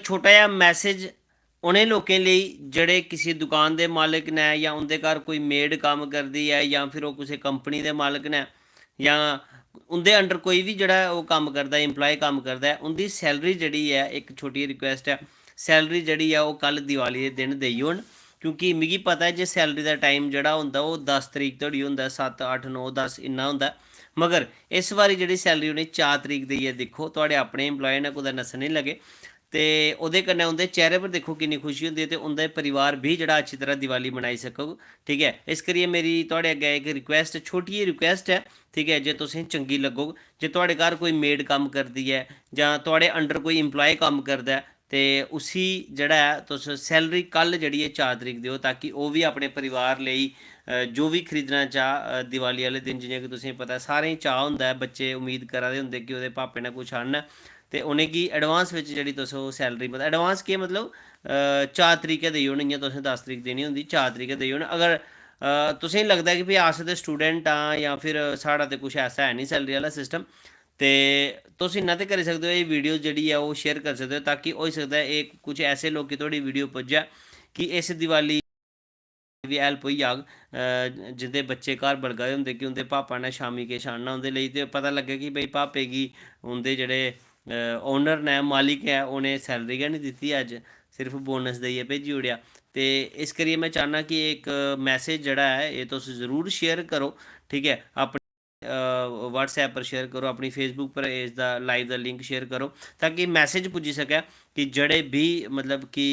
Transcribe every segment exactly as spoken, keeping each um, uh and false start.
छोटा जेहा मैसेज उ'नें लोकें लेई जेह्ड़े किसी दुकान दे मालक न जां उं'दे घर कोई मेड कम्म करदी ऐ जां फिर ओह् कुसै कंपनी दे मालक न जां उं'दे अंडर कोई बी जेह्ड़ा ओह् कम्म करदा ऐ, एम्प्लॉय कम्म करदा ऐ, उं'दी सैलरी जेह्ड़ी ऐ, इक छोटी रिक्वेस्ट ऐ, सैलरी जेह्ड़ी ऐ ओह् कल दिवाली दे दिन देई ओड़न। क्योंकि मिगी पता ऐ जे सैलरी दा टाइम जेह्ड़ा होंदा ओह् दस तरीक धोड़ी होंदा ऐ, सत्त अट्ठ नौ दस इन्ना होंदा ऐ। मगर इस बारी जेह्ड़ी सैलरी उ'नें चार तरीक देइयै दिक्खो, थुआढ़े अपने एम्प्लॉय न, कुतै नस्सने निं लगे। ते ओह्दे कन्नै उं'दे चेहरे पर दिक्खो किन्नी खुशी होंदी ऐ ते उं'दा परिवार बी जेह्ड़ा अच्छी तरह दिवाली मनाई सकग। ठीक ऐ, इस करियै मेरी थुआढ़े अग्गें इक रिक्वेस्ट, छोटी जेही रिक्वेस्ट ऐ, ठीक ऐ, जे तुसें चंगी लग्गग, जे थुआढ़े घर कोई मेड कम्म करदी ऐ जां थुआढ़े अंडर कोई एम्प्लॉय कम्म करदा ऐ ते उसी जेह्ड़ा ऐ तुस सैलरी कल जेह्ड़ी ऐ चार तरीक देओ, ताकि ओह् बी अपने परिवार लेई अ, जो बी खरीदना चाह् अ, दिवाली आह्ले दिन, जि'यां कि तुसेंगी पता ऐ सारें गी चाऽ होंदा ऐ, बच्चे उम्मीद करा दे होंदे कि ओह्दे पापे ने कुछ आह्नना ऐ, ते उ'नेंगी एडवांस बिच जेह्ड़ी तुस ओह् सैलरी, मतलब एडवांस केह्, मतलब अ, चार तरीक गै देई ओड़न, इ'यां तुसें दस तरीक देनी होंदी, चार तरीक गै देई ओड़न। अगर अ, तुसेंगी लगदा ऐ कि भाई अस ते स्टूडेंट आं जां फिर साढ़ा ते कुछ ऐसा है निं सैलरी आह्ला सिस्टम, ते तुस इन्ना ते करी सकदे ओ, एह् वीडियो जेह्ड़ी ऐ ओह् शेयर करी सकदे ओ, ताकि होई सकदा ऐ एह् कुछ ऐसे लोकें धोड़ी वीडियो पुज्जै कि इस दिवाली बी हैल्प होई जाग। अ, जिं'दे बच्चे घर बलगा दे होंदे कि उं'दे पापा ने शामीं किश आह्नना उं'दे लेई, ते पता लग्गै कि भाई पापे गी उं'दे जेह्ड़े ओनर न, मालिक ऐ, उ'नें सैलरी गै निं दित्ती अज्ज, सिर्फ बोनस देइयै भेजी ओड़ेआ। ते इस करियै में चाह्न्नां कि इक मैसेज जेह्ड़ा ऐ एह् तुस जरूर शेयर करो, ठीक ऐ, अपने WhatsApp पर शेयर करो, अपनी Facebook पर इसदा लाइव दा लिंक शेयर करो, ताकि मैसेज पुज्जी सकै कि जेह्ड़े बी, मतलब कि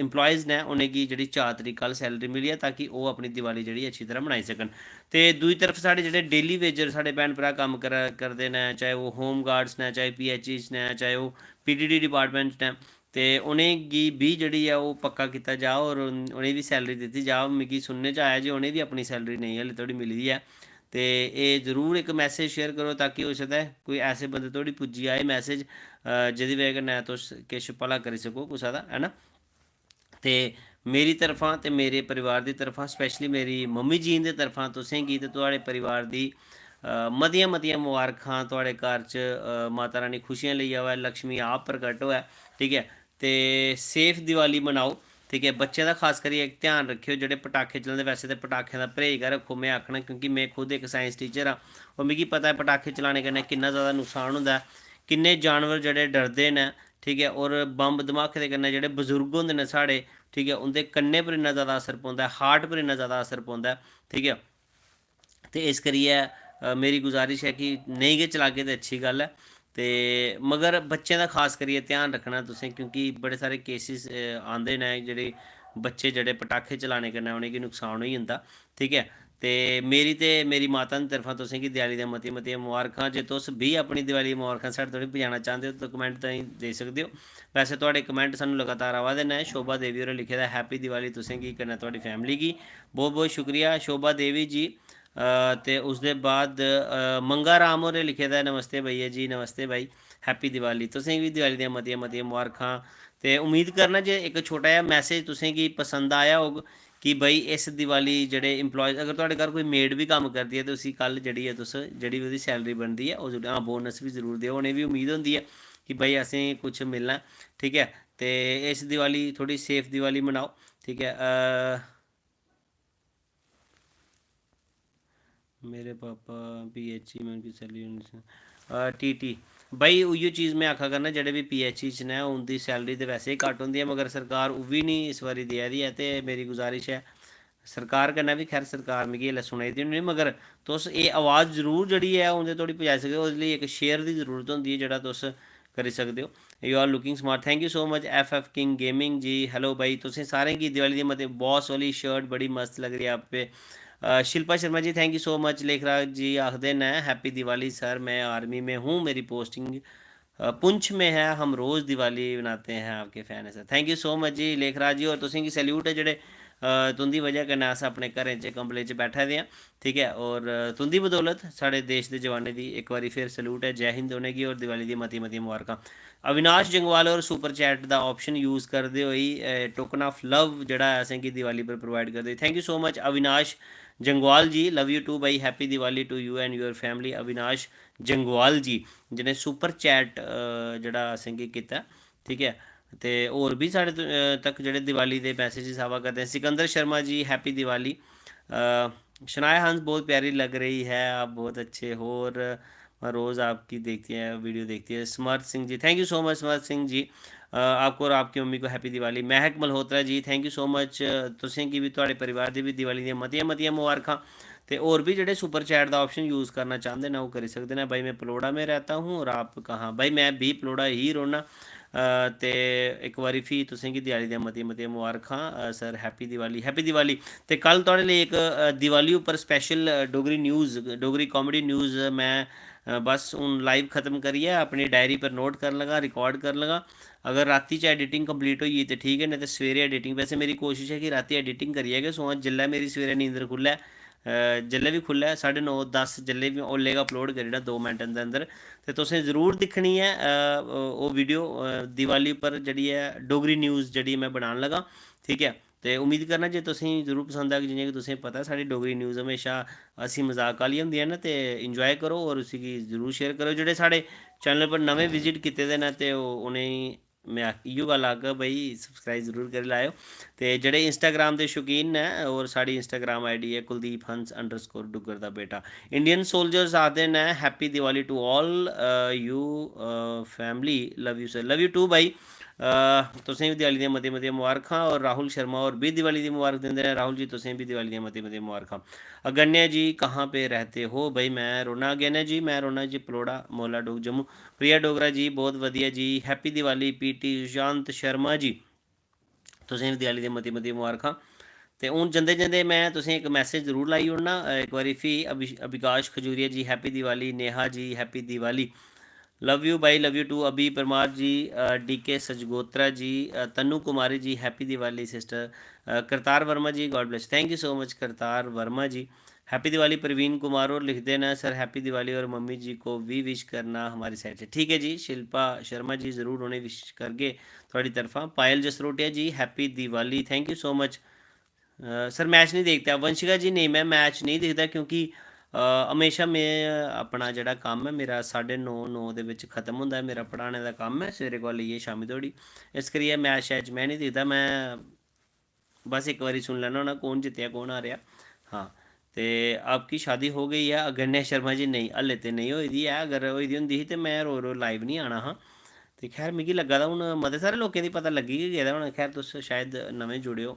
एम्प्लॉयज़ न, उ'नेंगी जेह्ड़ी चार तरीक कल सैलरी मिली ऐ, ताकि ओह् अपनी दिवाली जेह्ड़ी अच्छी तरह मनाई सकन। ते दूई तरफ साढ़े जेह्ड़े डेली वेजर साढ़े भैन भ्राऽ कम्म करा करदे न, चाहे ओह् होम गार्ड्स न, चाहे पीएचईस न, चाहे ओह् पीडीडी डिपार्टमेंट न, ते उ'नेंगी बी जेह्ड़ी ऐ ओह् पक्का कीता जा और उ'नेंगी बी सैलरी दित्ती जा। मिगी सुनने च आया जे उ'नेंगी बी अपनी सैलरी नेईं हल्ले धोड़ी मिली दी ऐ। ते एह् जरूर इक मैसेज शेयर करो, ताकि होई सकदा ऐ कोई ऐसे बंदे धोड़ी पुज्जी जाए मैसेज, अ, जेह्दी बजह कन्नै तुस किश भला करी सको कुसै दा, है ना। ते मेरी तरफा ते मेरे परिवार दी तरफा, स्पैशली मेरी मम्मी जी हुंदी तरफा तुसेंगी ते थुआढ़े परिवार दी, अ, मतियां मतियां मबारखां। थुआढ़े घर च, अ, माता रानी खुशियां लेई आवै, लक्ष्मी आप प्रकट होऐ, ठीक ऐ। ते सेफ दिवाली मनाओ, ठीक ऐ। बच्चें दा खास करियै इक ध्यान रक्खेओ, जेह्ड़े पटाखे चलांदे, वैसे ते पटाखें दा परहेज गै रक्खो, में आखना, क्योंकि में खुद इक साइंस टीचर आं और मिगी पता ऐ पटाखे चलाने कन्नै किन्ना ज़्यादा नुकसान होंदा ऐ, किन्ने जानवर जेह्ड़े डरदे न, ठीक ऐ। और बम्ब धमाके दे कन्नै जेह्ड़े बजुर्ग होंदे न साढ़े, ठीक ऐ, उं'दे कन्नें पर इन्ना ज़्यादा असर पौंदा ऐ, हार्ट पर इन्ना ज़्यादा असर पौंदा ऐ, ठीक ऐ। ते इस करियै, अ, मेरी गुजारिश ऐ कि नेईं गै चलागे ते अच्छी गल्ल ऐ। ते मगर बच्चें दा खास करियै ध्यान रक्खना तुसें, क्योंकि बड़े सारे केसिस, अ, आंदे न जेह्ड़े बच्चे जेह्ड़े पटाखे चलाने कन्नै उ'नेंगी नुकसान होई जंदा, ठीक ऐ। ते मेरी ते मेरी माता दी तरफा तुसेंगी देआली दियां मतियां मतियां मबारखां। जे तुस बी अपनी देआली दियां मबारखां साढ़े धोड़ी पजाना चांह्दे ओ, ते कमेंट ताईं देई सकदे ओ। वैसे थुआढ़े कमेंट सानूं लगातार आवा दे न। शोभा देवी होरें लिखे दा, "हैप्पी दिवाली तुसेंगी कन्नै थुआढ़ी फैमिली गी।" बहुत बहुत शुक्रिया शोभा देवी जी। अ, ते उसदे बाद, अ, मंगा राम होरें लिखे दा ऐ, "नमस्ते भैया जी, नमस्ते भाई, हैप्पी दिवाली।" तुसेंगी बी दिवाली दियां मतियां मतियां मबारखां। ते उम्मीद करना जे इक छोटा जेहा मैसेज तुसेंगी पसंद आया होग कि भाई इस दिवाली जेह्ड़े एम्प्लॉयज़, अगर थुआढ़े घर कोई मेड बी कम्म करदी ऐ ते उसी कल जेह्ड़ी ऐ तुस, जेह्ड़ी ओह्दी सैलरी बनदी ऐ ओह् जरूर, हां, बोनस बी जरूर देओ। उ'नेंगी बी उम्मीद होंदी ऐ कि भाई असें कुछ मिलना, ठीक ऐ। ते इस दिवाली थोह्ड़ी सेफ दिवाली मनाओ, ठीक ऐ। अ, मेरे पापा पीएचई में उनकी सैलरी, टीटी। भाई उ'ऐ चीज़ में आखा करना, जेह्ड़े बी पीएचई च न उं'दी सैलरी ते वैसे ही घट्ट होंदी ऐ, मगर सरकार ओह् बी निं इस बारी देआ दी ऐ। ते मेरी गुजारिश ऐ सरकार कन्नै बी, खैर सरकार मिगी इसलै सुना दी निं, मगर तुस एह् अवाज़ जरूर जेह्ड़ी ऐ उं'दे धोड़ी पजाई सकदे ओ। ओह्दे लेई इक शेयर दी जरूरत होंदी ऐ जेह्ड़ा तुस करी सकदे ओ। You are looking smart, thank you so much, F F King Gaming ji. Hello भाई, तुसें सारें गी दिवाली दी मती, बॉस वाली शर्ट बड़ी मस्त लग रही है आप पे। अ, Shilpa Sharma ji, thank you so much। Lekhraj जी आखदे न, "Happy Diwali sir, मैं आर्मी में हूँ, मेरी पोस्टिंग, अ, पुंछ में है, हम रोज़ दिवाली मनाते हैं, आपके फैन हैं sir." Thank you so much जी लेखराज जी, और तुसेंगी सैल्यूट ऐ जेह्ड़े, अ, तुं'दी बजह कन्नै अस अपने घरें च, कम्बलें च बैठे दे आं। ठीक ऐ, और तुं'दी बदौलत साढ़े देश दे जवानें दी इक बारी फिर सैल्यूट ऐ। जै हिंद उ'नेंगी, और दिवाली दी मती मती मबारखां। अविनाश जंगवाल होर सुपर चैट दा ऑप्शन यूज़ करदे होई, अ, टोकन ऑफ लव जेह्ड़ा ऐ असेंगी दिवाली पर प्रोवाइड करदे। Thank you so much Avinash जंगवाल ji, love you too भाई, happy Diwali to you and your family। Avinash जंगवाल जी जि'नें सुपर चैट, अ, जेह्ड़ा असेंगी कीता, ठीक ऐ। ते होर बी साढ़े त-, अ, तक जेह्ड़े दिवाली दे मैसेजेस आवा करदे न। सिकंदर शर्मा जी, हैप्पी दिवाली। अ, शनाया हंस, बहुत प्यारी लग रही है आप, बहुत अच्छे। और रोज़ आपकी देखती है, वीडियो देखती है। समर्थ Singh ji, thank you so much समर्थ सिंह जी। अ, आपको और आपकी मम्मी को happy Diwali. Mahak Malhotra ji, thank you so much. तुसें गी बी, थुआढ़े परिवार दी बी दिवाली दियां मतियां मतियां मुबारखां। ते होर बी जेह्ड़े सुपर चैट दा ऑप्शन यूज़ करना चांह्दे न, ओह् करी सकदे न। भाई, मैं पलौड़ा में रहता हूँ और आप कहाँ? भाई, मैं बी पलौड़ा ही रौह्ना। अ, ते इक बारी फ्ही तुसें गी दिवाली दियां मतियां मतियां मुबारखां। अ, sir, happy Diwali, happy Diwali. ते कल थुआढ़े लेई इक, अ, दिवाली उप्पर स्पैशल, अ, Dogri news, Dogri comedy news मैं, अ, बस हून लाइव खत्म करियै अपनी डायरी पर नोट करन लगा, रिकॉर्ड करन लगा। अगर रातीं च एडिटिंग कंप्लीट होई गेई ते ठीक ऐ, नेईं ते सवेरे एडिटिंग। वैसे मेरी कोशिश ऐ कि रातीं एडिटिंग करियै गै सोआं, जेल्लै मेरी सवेरे नींदर खु'ल्लै, अ, जेल्लै बी खु'ल्लै, साढ़े नौ, दस, जेल्लै बी, ओल्लै गै अपलोड करी ओड़ां दो मिंट अंदर अंदर। ते तुसें जरूर दिक्खनी ऐ, अ, ओह् वीडियो, अ, दिवाली उप्पर जेह्ड़ी ऐ डोगरी न्यूज़ जेह्ड़ी में बनान लगा, ठीक ऐ। ते उम्मीद करना जे तुसें गी जरूर पसंद आग। जि'यां कि तुसें गी पता ऐ, साढ़ी डोगरी न्यूज़ म्हेशा हंसी मजाक आह्ली होंदियां न, ते इंजॉय करो और उसी गी जरूर शेयर करो। जेह्ड़े साढ़े चैनल पर नमें विजिट कीते दे न, ते ओह्, उ'नेंगी में आख-, इ'यो गल्ल आखगा, भाई, सब्सक्राइब जरूर करी लैएओ। ते जेह्ड़े Instagram दे शौकीन न, और साढ़ी Instagram ID ऐ कुलदीप हंस underscore डुग्गर दा बेटा। Indian soldiers आखदे न, "Happy Diwali to all, uh, you, uh, family, love you sir।" Love you too भाई। अ, तुसें बी दिवाली दियां मतियां मतियां मुबारखां, और राहुल शर्मा होर बी दिवाली दी मुबारक दिंदे न। राहुल जी, तुसें बी दिवाली दियां मतियां मतियां मुबारखां। अगन्या जी, कहाँ पे रहते हो? भाई, मैं रौह्ना, अगन्या जी, मैं रौह्ना जी पलौड़ा, मोहल्ला डोग, जम्मू। प्रिया डोगरा जी, बहुत वधिया जी। हैप्पी दिवाली। पीटी सुशांत शर्मा जी, तुसें बी दिवाली दियां मतियां मतियां मुबारखां। ते हून जंदे जंदे मैं तुसें इक मैसेज जरूर लाई ओड़ना, अ, इक बारी फ्ही अभि-, Abhikash Khajuria ji, happy Diwali. Neha ji, happy Diwali. Love you भाई, love you too। Abhi Parmar ji, अ, डीके सजगोत्रा जी, अ, तनु कुमारी जी, हैप्पी दिवाली सिस्टर। अ, Kartar Verma ji, God bless। Thank you so much Kartar Verma ji. Happy Diwali. Praveen Kumar होर लिखदे न, सर, हैप्पी दिवाली और मम्मी जी को भी विश करना हमारी साइड से। ठीक है जी, शिल्पा शर्मा जी, जरूर उ'नें विश करगे थुआढ़ी तरफा। Payal Jasrotia ji, happy Diwali, thank you so much। अ, सर, मैच नहीं देखते आप? वंशिका जी, नेईं, मैं मैच नेईं दिखदा, क्योंकि, अ, हमेशा में अपना जेह्ड़ा कम्म ऐ, मेरा साढ़े नौ, नौ दे बिच खत्म होंदा ऐ मेरा पढ़ाने दा कम्म ऐ, सवेरे कोला लेइयै शामीं धोड़ी। इस करियै मैच शैच में निं दिखदा, में बस इक बारी सुनी लैन्ना होन्ना, कौन जित्तेआ, कौन हारेआ। हां, ते आपकी शादी हो गई है अगन्या शर्मा जी? नेईं, हल्ले ते नेईं होई दी ऐ, अगर होई दी होंदी ही ते में रोज रोज लाइव निं आना हा। ते खैर, मिगी लग्गा दा हून मते सारे लोकें दी पता लग्गी गै गेदा होना। खैर, तुस शायद नमें जुड़े ओ।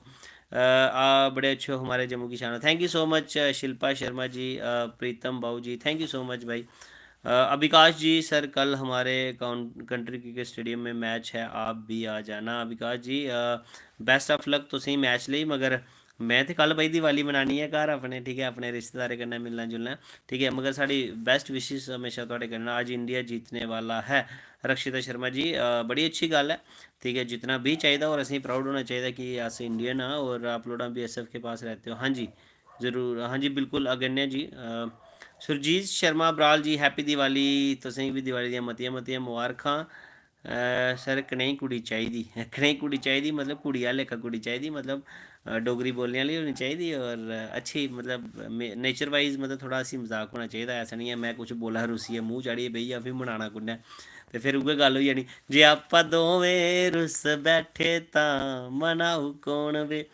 अ, आ, बड़े अच्छे हो हमारे जम्मू की शान। Thank you so much, अ, शिल्पा शर्मा जी, अ, प्रीतम बाऊ जी, thank you so much भाई। अ, अभिकाश जी, सर, कल हमारे काउं-, कंट्री क्रिकेट स्टेडियम में मैच है, आप भी आ जाना। अभिकाश जी, अ, best of luck तुसें मैच लेई, मगर में ते कल भाई दिवाली मनानी ऐ घर अपने, ठीक ऐ, अपने रिश्तेदारें कन्नै मिलना जुलना, ठीक ऐ, मगर साढ़ी best wishes हमेशा थुआढ़े कन्नै। आज इंडिया जीतने वाला है, रक्षिता शर्मा जी, अ, बड़ी अच्छी गल्ल ऐ, ठीक ऐ, जितना भी चाहिदा और असेंगी proud होना चाहिदा कि अस इंडियन आं और आप लोग बीएसएफ के पास रहते हो। हाँ जी, जरूर, हाँ जी, बिल्कुल, अगन्या जी। अ, सुरजीत शर्मा बराल जी, हैप्पी दिवाली, तुसेंगी बी दिवाली दियां मतियां मतियां मुबारखां। अ, सर, कनेही कुड़ी चाहिदी? कनेही कुड़ी चाहिदी? मतलब, कुड़ी आह्ले लेखा कुड़ी चाहिदी, मतलब, अ, डोगरी बोलने आह्ली होनी चाहिदी और अच्छी, मतलब, मे-, नेचर वाइज, मतलब, थोह्ड़ा हंसी मजाक होना चाहिदा। ऐसा निं ऐ में कुछ बोला रुस्सियै मूंह चाढ़ियै बेही जा, फ्ही मनाना कु'न्नै? ते फिर उ'ऐ गल्ल होई जानी, "जे आपा दोवें रुस बैठे तां मनाऊ कौन वे?"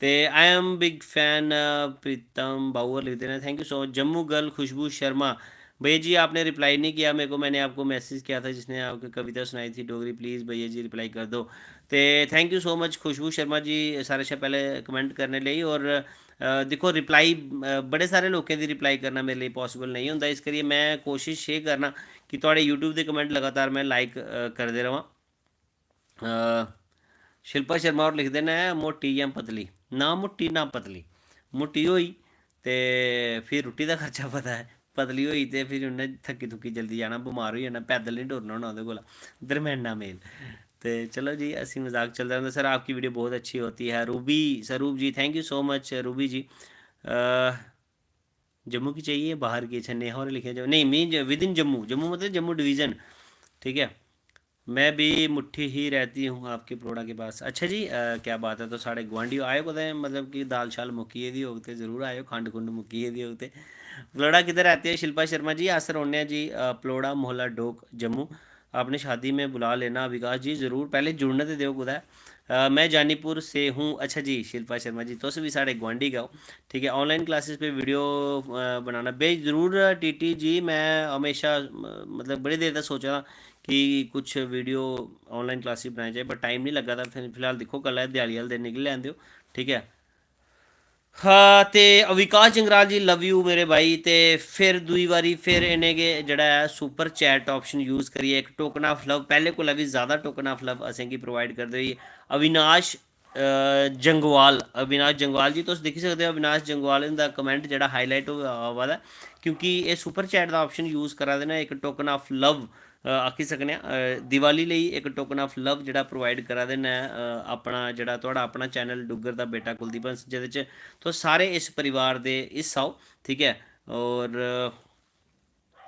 ते I am big fan, अ, प्रीतम बाऊ होर लिखदे न, thank you so much। Jammu girl Khushboo Sharma, भैया जी, आपने रिप्लाई नहीं किया मेरे को, मैंने आपको मैसेज किया था जिसने आपको कविता सुनाई थी डोगरी, प्लीज भैया जी रिप्लाई कर दो। ते thank you so much खुशबू शर्मा जी, सारे शा पैह्ले कमेंट करने लेई। और, अ, दिक्खो, रिप्लाई, अ, बड़े सारे लोकें दी रिप्लाई करना मेरे लेई पॉसिबल नेईं होंदा, इस करियै में कोशिश एह् करना कि थुआढ़े YouTube दे कमेंट लगातार में लाइक, अ, करदे रवां। अ, शिल्पा शर्मा होर लिखदे न, "मोटी जां पतली?" ना मुट्टी ना पतली। मुट्टी होई ते फिर रुट्टी दा खर्चा पता ऐ, पतली होई ते फिर उन्नै थक्की थुक्की जल्दी जाना, बमार होई जाना, पैदल निं टुरना होना ओह्दे कोला। दरम्याना मेल। ते चलो जी, हंसी मजाक चलदा रौंह्दा। सर, आपकी वीडियो बहुत अच्छी होती है। Ruby, Sarup ji, thank you so much Ruby ji. अ, जम्मू की चाहिए, बाहर की? अच्छा, नेहा होरें लिखेआ जो, नेईं, मीन within जम्मू, जम्मू मतलब जम्मू डिवीजन, ठीक ऐ। मैं भी मुट्ठी ही रहती हूँ आपके पलौड़ा के पास। अच्छा जी, अ, क्या बात है, तुस साढ़े गुआंढी ओ। आएओ कुतै, मतलब कि दाल शाल मुक्की गेदी होग ते जरूर आएओ, खंड खुंड मुक्की गेदी होग ते। पलौड़ा किधर रहते हो शिल्पा शर्मा जी? अस रौह्ने आं जी, अ, पलौड़ा मोहल्ला डोक, जम्मू। अपनी शादी में बुला लेना विकास जी, ज़रूर, पैह्लें जुड़न ते देओ कुतै। अ, मैं जानीपुर से हूँ। अच्छा जी, शिल्पा शर्मा जी, तुस बी साढ़े गुआंढी गै ओ। ठीक ऐ, ऑनलाइन क्लासेस पे वीडियो, अ, बनाना। बे-, जरूर टीटी जी, मैं हमेशा, म-, मतलब, बड़ी देर दा सोचा दा कि कुछ वीडियो ऑनलाइन क्लासेस बनाई जाए, पर टाइम निं लग्गा दा। फिर फिलहाल दिक्खो, कल्लै देआली आह्ले दिन निकली लैन देओ, ठीक ऐ। हाँ, ते अविकाश जंगराल जी, love you मेरे भाई। ते फिर दूई बारी फिर इ'नें गै जेह्ड़ा ऐ super chat option use करियै इक token of love, पैह्ले कोला बी ज़्यादा token of love असेंगी provide करदे होई अविनाश, अ, जंगवाल, अविनाश जंगवाल जी, तुस दिक्खी सकदे ओ अविनाश जंगवाल हुंदा comment जेह्ड़ा highlight होआ, आवा दा ऐ, क्योंकि एह् super chat दा option use करा दे न इक token of love, अ, आखी सकने आं, अ, दिवाली लेई इक token of love जेह्ड़ा provide करा दे न, अ, अपना जेह्ड़ा थुआढ़ा अपना चैनल डुग्गर दा बेटा कुलदीप हंस, जेह्दे च तुस सारे इस परिवार दे हिस्सा ओ, ठीक ऐ। और,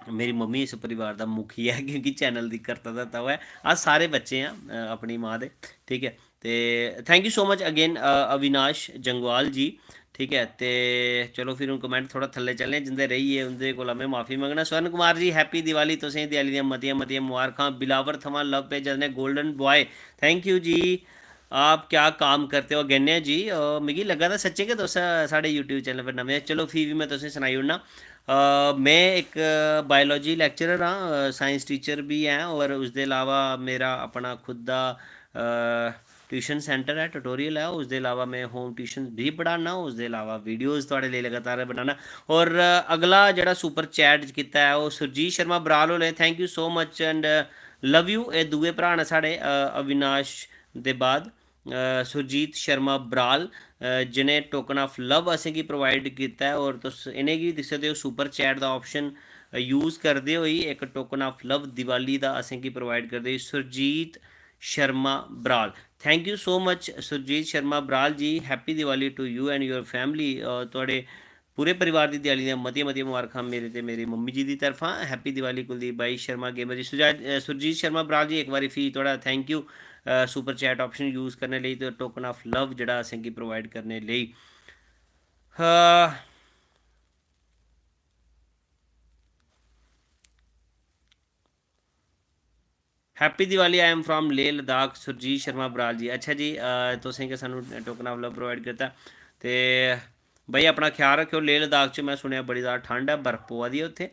अ, मेरी मम्मी इस परिवार दा मुखी ऐ, क्योंकि चैनल दी कर्ता धर्ता ओह् ऐ। अस सारे बच्चे आं, अ, अपनी मां दे, ठीक ऐ। ते thank you so much again, अ, अविनाश जंगवाल जी, ठीक ऐ। ते चलो, फिर हून comment थोह्ड़ा थल्ले चलने, जिंदे रेही गे उंदे कोला में माफी मंगना। स्वर्ण कुमार जी, happy दिवाली, तुसें देआली दियां मतियां मतियां मुबारखां। बिलावर थमां love भेजा दे न, golden boy, thank you जी। आप क्या काम करते हो अगेन्या जी? अ, मिगी लग्गा दा सच्चें गै तुस, अ, साढ़े YouTube चैनल पर नमें ओ। चलो, फ्ही बी में तुसें सनाई ओड़ना। अ, में इक biology lecturer आं, अ, science teacher बी ऐं, और उसदे अलावा मेरा अपना खुद दा, अ, tuition centre ऐ, tutorial ऐ, उसदे अलावा में home tuition बी पढ़ाना, उसदे अलावा videos थुआढ़े लेई लगातार बनाना। और, अ, अगला जेह्ड़ा super chat कीता ऐ, ओह् सुरजीत शर्मा बराल होरें, thank you so much and, a, love you। एह् दूए भ्राऽ न साढ़े, अ, अविनाश दे बाद, अ, सुरजीत शर्मा बराल, अ, जि'नें token of love असेंगी provide कीता ऐ, और तुस इ'नेंगी बी दिक्खी सकदे ओ, super chat दा option use करदे होई इक token of love दिवाली दा असेंगी provide करदे होई Surjit Sharma Baral. Thank you so much Surjit Sharma Baral ji, happy Diwali to you and your family। अ, थुआढ़े पूरे परिवार दी देआली दियां मतियां मतियां मुबारखां मेरे ते मेरी मम्मी जी दी तरफा। Happy दिवाली कुलदीप भाई शर्मा gamer जी। सुजा-, अ, सुरजीत शर्मा बराल जी, इक बारी फ्ही थुआढ़ा thank you, a, super chat option use करने लेई ते token of love जेह्ड़ा असेंगी provide करने लेई। अ, Happy Diwali, I am from Leh Ladakh, Surjit Sharma Baral जी। अच्छा जी, अ, तुसें गै सानू token of love provide कीता। ते भाई, अपना ख्याल रक्खेओ। लेह लद्दाख च में सुनेआ बड़ी ज़्यादा ठंड ऐ, बर्फ पवा दी ऐ उत्थै।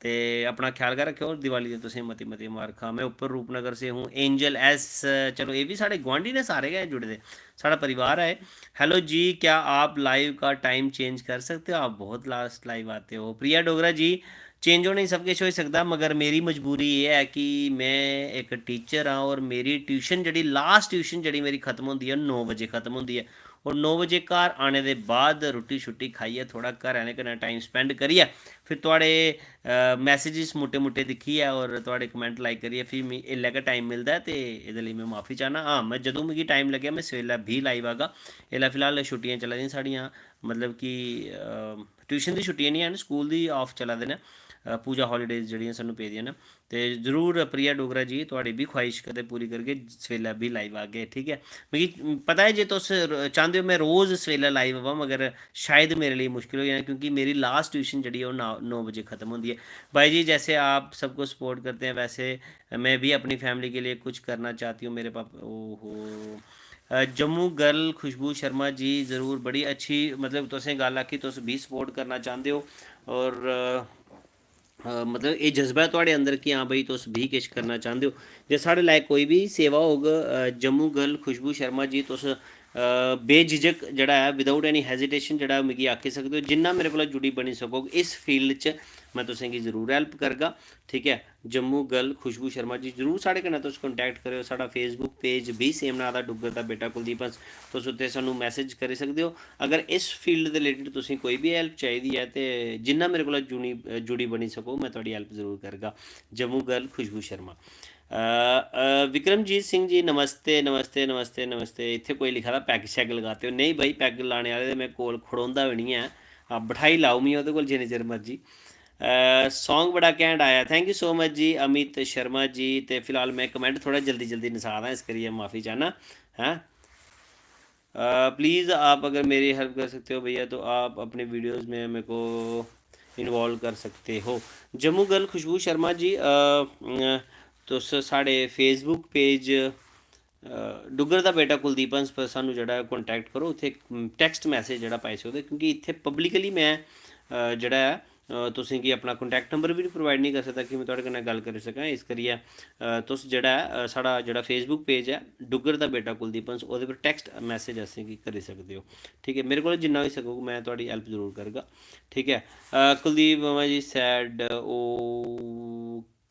ते अपना ख्याल गै रक्खेओ। दिवाली दी तुसें मती मती मुबारखां। मैं उप्पर रूपनगर से हूँ, एंजल एस, चलो, एह् बी साढ़े गुआंढी ने, सारे गै जुड़े दे, साढ़ा परिवार ऐ। हेलो जी, क्या आप लाइव का टाइम चेंज कर सकते हो? आप बहुत लास्ट लाइव आते हो। प्रिया डोगरा जी, चेंज होने गी सब किश होई सकदा, मगर मेरी मजबूरी एह् ऐ कि में इक टीचर आं और मेरी ट्यूशन जेह्ड़ी, लास्ट ट्यूशन जेह्ड़ी मेरी खत्म होंदी ऐ, नौ बजे खत्म होंदी ऐ। और नौ बजे घर आने दे बाद रुट्टी शुट्टी खाइयै, थोह्ड़ा घरै आह्लें कन्नै टाइम स्पैंड करियै, फिर थुआढ़े, अ, मैसेजेस मुट्टे मुट्टे दिक्खियै और थुआढ़े कमैंट लाइक करियै फ्ही मी एल्लै गै टाइम मिलदा ऐ, ते एह्दे लेई में माफी चाह्न्नां। हां, में जदूं मिगी टाइम लग्गेआ, में सवेल्लै बी लाइव आगा। एल्लै फिलहाल छुट्टियां चला दियां साढ़ियां, मतलब कि, अ, ट्यूशन दी छुट्टियां निं हैन, स्कूल दी ऑफ चला दे न, अ, पूजा हॉलीडेज जेह्ड़ियां सानूं पेदियां न। ते जरूर प्रिया डोगरा जी, थुआढ़ी बी ख्वाहिश कदें पूरी करगे, सवेल्लै बी लाइव आगे, ठीक ऐ? मिगी पता ऐ जे तुस र-, चांह्दे ओ मैं रोज़ सवेल्लै लाइव आवां, मगर शायद मेरे लेई मुश्किल होई जाना, क्योंकि मेरी लास्ट ट्यूशन जेह्ड़ी ऐ, ओह् नौ, नौ बजे ख़त्म होंदी ऐ। भाई जी, जैसे आप सबको सपोर्ट करते हैं, वैसे मैं भी अपनी फैमिली के लिए कुछ करना चाहती हूँ। मेरे पापा, ओहो। अ, जम्मू गर्ल खुशबू शर्मा जी, ज़रूर, बड़ी अच्छी, मतलब, तुसें गल्ल आखी, तुस बी सपोर्ट करना चांह्दे ओ। और, अ, अ, मतलब, एह् जज्बा ऐ थुआढ़े अंदर कि हां भाई, तुस बी किश करना चांह्दे ओ। जे साढ़े लायक कोई बी सेवा होग, अ, जम्मू गर्ल खुशबू शर्मा जी, तुस, अ, बेझिझक जेह्ड़ा ऐ, without any hesitation, जेह्ड़ा, मिगी आखी सकदे ओ। जिन्ना मेरे कोला जुड़ी बनी सकोग इस फील्ड च, में तुसेंगी जरूर हेल्प करगा, ठीक ऐ? जम्मू गर्ल खुशबू शर्मा जी, जरूर साढ़े कन्नै तुस contact करेओ। साढ़ा Facebook page बी same नांऽ दा, डुग्गर दा बेटा कुलदीप हंस। तुस उत्थै सानूं मैसेज करी सकदे ओ। अगर इस फील्ड दे रिलेटिड तुसें कोई बी हेल्प चाहिदी ऐ, ते जिन्ना मेरे कोला जुनी-, जुड़ी बनी सको, में थुआढ़ी हेल्प जरूर करगा। जम्मू गर्ल खुशबू शर्मा। अ, अ, विक्रमजीत सिंह जी, नमस्ते, नमस्ते, नमस्ते, नमस्ते। इत्थै कोई लिखा दा, "पैग शैग लगाते हो?" नेईं भाई, पैग लाने आह्ले ते में कोल खड़ोंदा बी निं ऐ। हां, बठाई लैओ मी ओह्दे कोल जिन्ने चिर मर्जी। अ, song बड़ा घैंट आया। Thank you so much जी, अमित शर्मा जी। ते फिलहाल में कमैंट थोह्ड़ा जल्दी जल्दी नसा दा, इस करियै माफी चाह्न्नां, हैं। अ, प्लीज़, आप अगर मेरी हेल्प कर सकते हो भैया, तो आप अपने वीडियोज़ में मेरे को इन्वॉल्व कर सकते हो। जम्मू गर्ल खुशबू शर्मा जी, अ, अ, तुस साढ़े Facebook page, अ, डुग्गर दा बेटा कुलदीप हंस पर सानू जेह्ड़ा ऐ contact करो, उत्थै text message जेह्ड़ा पाई सकदे, क्योंकि इत्थै publicly में, अ, जेह्ड़ा ऐ, अ, तुसें गी अपना contact number बी provide निं करी सकदा कि में थुआढ़े कन्नै गल्ल करी सकां। इस करियै, अ, तुस जेह्ड़ा ऐ, अ, साढ़ा जेह्ड़ा Facebook page ऐ डुग्गर दा बेटा कुलदीप हंस, ओह्दे पर text message असें गी करी सकदे ओ। ठीक ऐ, मेरे कोला जिन्ना होई सकोग में थुआढ़ी help जरूर करगा। ठीक ऐ, अ, कुलदीप मामा जी sad, ओ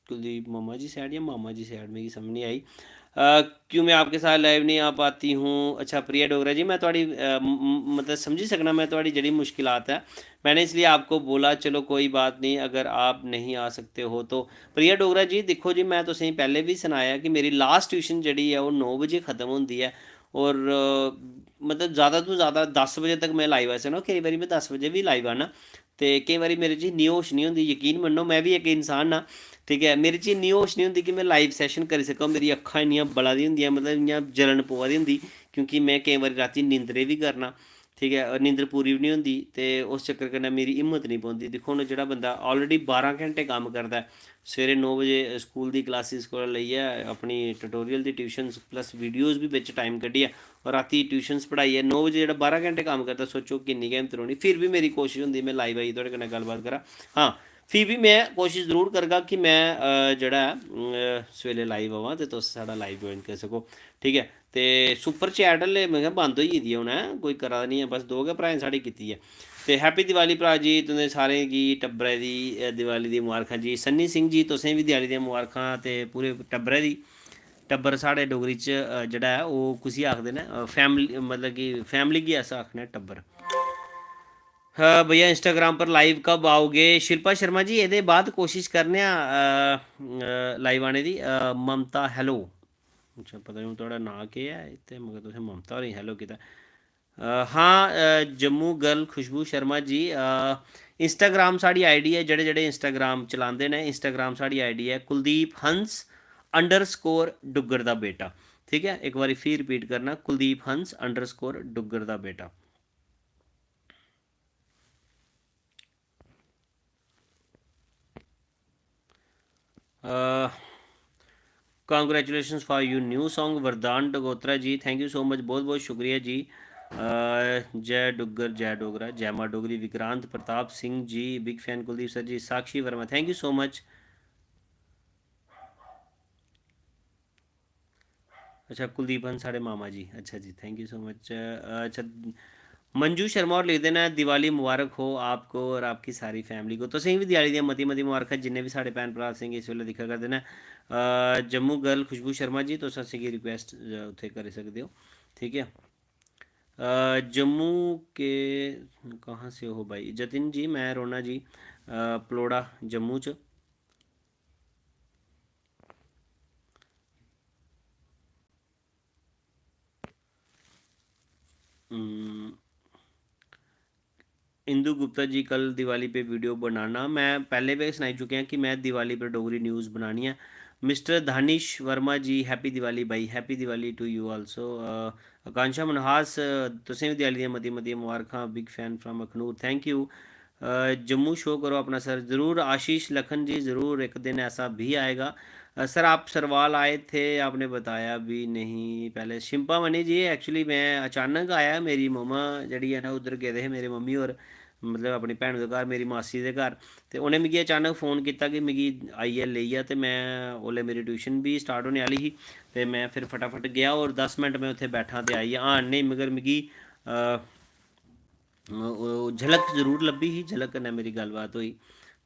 कुलदीप मामा जी sad या मामा जी sad, मिगी समझ नहीं आई। अ, क्यों मैं आपके साथ live नहीं आ पाती हूँ? अच्छा प्रिया डोगरा जी, मैं थुआढ़ी, अ, म-, म-, मतलब समझी सकना मैं थुआढ़ी जेह्ड़ी मुश्किलात ऐ। मैंने इसलिए आपको बोला, चलो कोई बात नहीं, अगर आप नहीं आ सकते हो तो। प्रिया डोगरा जी, दिक्खो जी, मैं तुसेंगी पैह्लें बी सनाया कि मेरी last tuition जेह्ड़ी ऐ ओह् नौ बजे ख़त्म होंदी ऐ, और, अ, मतलब ज़्यादा तो ज़्यादा दस बजे तक मैं live आई सकना। केईं बारी मैं दस बजे बी live आना, ते केईं बारी मेरे च इन्नी होश निं होंदी, यकीन मन्नो, मैं बी इक इंसान आं, ठीक ऐ, मेरे च इन्नी होश निं होंदी कि मैं live session करी सकां। मेरी अक्खां इन्नियां बला दियां होंदियां, मतलब इ'यां जलन पवा दी होंदी, क्योंकि मैं केईं बारी रातीं नींदरे बी करना, ठीक ऐ, और नींदर पूरी बी निं होंदी, ते उस चक्कर कन्नै मेरी हिम्मत निं पौंदी। दिक्खो, हून जेह्ड़ा बंदा already बारां घैंटे कम्म करदा ऐ, सवेरे नौ बजे स्कूल दी classes कोला लेइयै अपनी tutorial दी tuitions plus videos बी बिच time कड्ढियै, और रातीं tuitions पढ़ाइयै नौ बजे जेह्ड़ा बारां घैंटे कम्म करदा, सोचो किन्नी गै हिम्मत रौह्नी। फिर बी मेरी कोशश होंदी मैं live आइयै थुआढ़े कन्नै गल्लबात करां। हां, फ्ही बी मैं कोशश जरूर करगा कि मैं, अ, जेह्ड़ा ऐ, अ, सवेले live आवां ते तुस साढ़ा live join करी सको, ठीक ऐ। ते super chat हल्ले मेरे ख्याल बंद होई गेदी ऐ, हून ऐ कोई करा दा निं ऐ, बस दो गै भ्राएं साढ़े कीती ऐ। ते happy दिवाली भ्राऽ जी, तुं'दे सारें गी टब्बरै दी, अ, दिवाली दी मबारखां जी। सन्नी सिंह जी, तुसें बी दिवाली दियां मबारखां ते पूरे टब्बरै दी। टब्बर साढ़े डोगरी च, अ, जेह्ड़ा ऐ ओह् कुसी आखदे न, अ, family, मतलब कि family गी अस आखने आं टब्बर। हाँ भैया, Instagram पर live कब आओगे? शिल्पा शर्मा जी, एह्दे बाद कोशिश करने आं, अ, अ, live आने दी। अ, ममता, hello। अच्छा, पता निं हून थुआढ़ा नांऽ केह् ऐ इत्थै, मगर तुसें ममता होरें गी hello कीता। अ, हां, अ, जम्मू girl खुशबू शर्मा जी, अ, Instagram साढ़ी ID ऐ, जेह्ड़े जेह्ड़े Instagram चलांदे न, Instagram साढ़ी ID ऐ कुलदीप हंस underscore डुग्गर दा बेटा। ठीक ऐ, इक बारी फ्ही repeat करना, कुलदीप हंस underscore डुग्गर दा बेटा। Uh, congratulations for your new song, वरदान डगोत्रा जी, thank you so much, बहुत बहुत शुक्रिया जी। Uh, जय डुग्गर, जय डोगरा, जय माँ Dogri. Vikrant Pratap Singh ji, big fan। Kuldeep sir ji, Sakshi Verma, thank you so much। अच्छा, कुलदीप हंस साढ़े मामा जी, अच्छा जी, thank you so much। अच्छा, मंजू शर्मा होर लिखदे न, "दिवाली मुबारक हो आपको और आपकी सारी family को।" तुसें गी बी दिवाली दियां मती मती मुबारखां, जिन्ने बी साढ़े भैन भ्राऽ असेंगी इस बेल्लै दिक्खा करदे न। अ, जम्मू girl खुशबू शर्मा जी, तुस असेंगी request, अ, उत्थै करी सकदे ओ, ठीक ऐ। अ, जम्मू के, कहाँ से हो भाई? जतिन जी, मैं रौह्ना जी, अ, पलौड़ा, जम्मू च। हम्म, इंदु गुप्ता जी, कल दिवाली पे video बनाना। मैं पैह्ले बी सनाई चुके आं कि मैं दिवाली पर डोगरी news बनानी ऐ। मिस्टर धानिश वर्मा जी, happy दिवाली भाई, happy Diwali to you also। अ, आकांक्षा मनहास, अ, तुसें बी दिवाली दियां मतियां मतियां मुबारखां, big fan from Akhnoor, thank you। A, Jammu show करो अपना सर, ज़रूर आशीष लखन जी, ज़रूर एक दिन ऐसा भी आएगा। अ, सर, आप सरवाल आए थे, आपने बताया भी नहीं पहले। शिम्पा मनी जी, actually मैं अचानक आया, मेरी मम्मा जेह्ड़ी ऐ ना, उद्धर गेदे हे मेरे मम्मी होर, मतलब अपनी भैनू दे घर, मेरी मासी दे घर, ते उ'नें मिगी अचानक phone कीता कि मिगी आइयै लेई जा, ते में, ओल्लै मेरी tuition बी start होने आह्ली ही, ते में फिर फटाफट गेआ और दस मिंट में उत्थै बैठा ते आई गेआ। हां, नेईं, मगर मिगी, अ, ओह् झलक जरूर लब्भी ही, झलक कन्नै मेरी गल्लबात होई,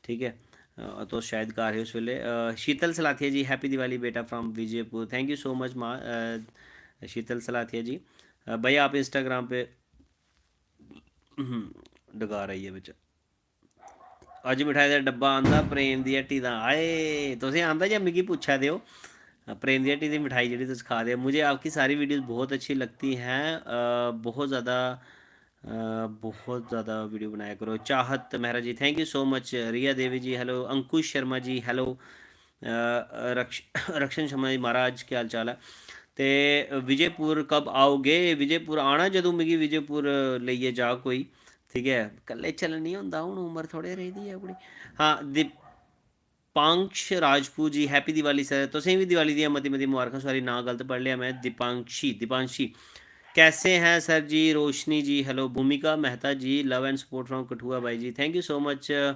ठीक ऐ। अ, तुस शायद घर हे उस बेल्लै। अ, शीतल सलाथिया जी, happy दिवाली बेटा from Vijaypur, thank you so much माँ, अ, शीतल सलाथिया जी। अ, भाई, आप Instagram पे, हम्म, डकार आई गेआ बिच। अज्ज मठाई दा डब्बा आंदा प्रेम दी हट्टी दा। आए, तुसें आंदा जां मिगी पुच्छा दे ओ? प्रेम दी हट्टी दी मठाई जेह्ड़ी तुस खा दे ओ। मुझे आपकी सारी videos बहुत अच्छी लगती हैं। अ, बहुत ज़्यादा, अ, बहुत ज़्यादा video बनाया करो। चाहत मेहरा जी, thank you so much। Riya Devi ji, hello। Ankush Sharma ji, hello। अ, रक्ष-, रक्षण शर्मा जी, महाराज, केह् हाल चाल ऐ? ते विजयपुर कब आओगे? विजयपुर आना, जदूं मिगी विजयपुर लेइयै जा कोई, ठीक ऐ? कल्ले चलन निं होंदा, हून उमर थोह्ड़े रेही दी ऐ अपनी। हां, दीप-, दीपांक्ष राजपूत जी, हैप्पी दिवाली सर। तुसें बी दिवाली दियां मती मती मुबारखां। सॉरी, नांऽ गलत पढ़ लेआ में, दीपांक्षी, दीपांशी। कैसे हैं सर जी? रोशनी जी, हेलो। भूमिका मेहता जी, love and support from Kathua by ji, thank you so much।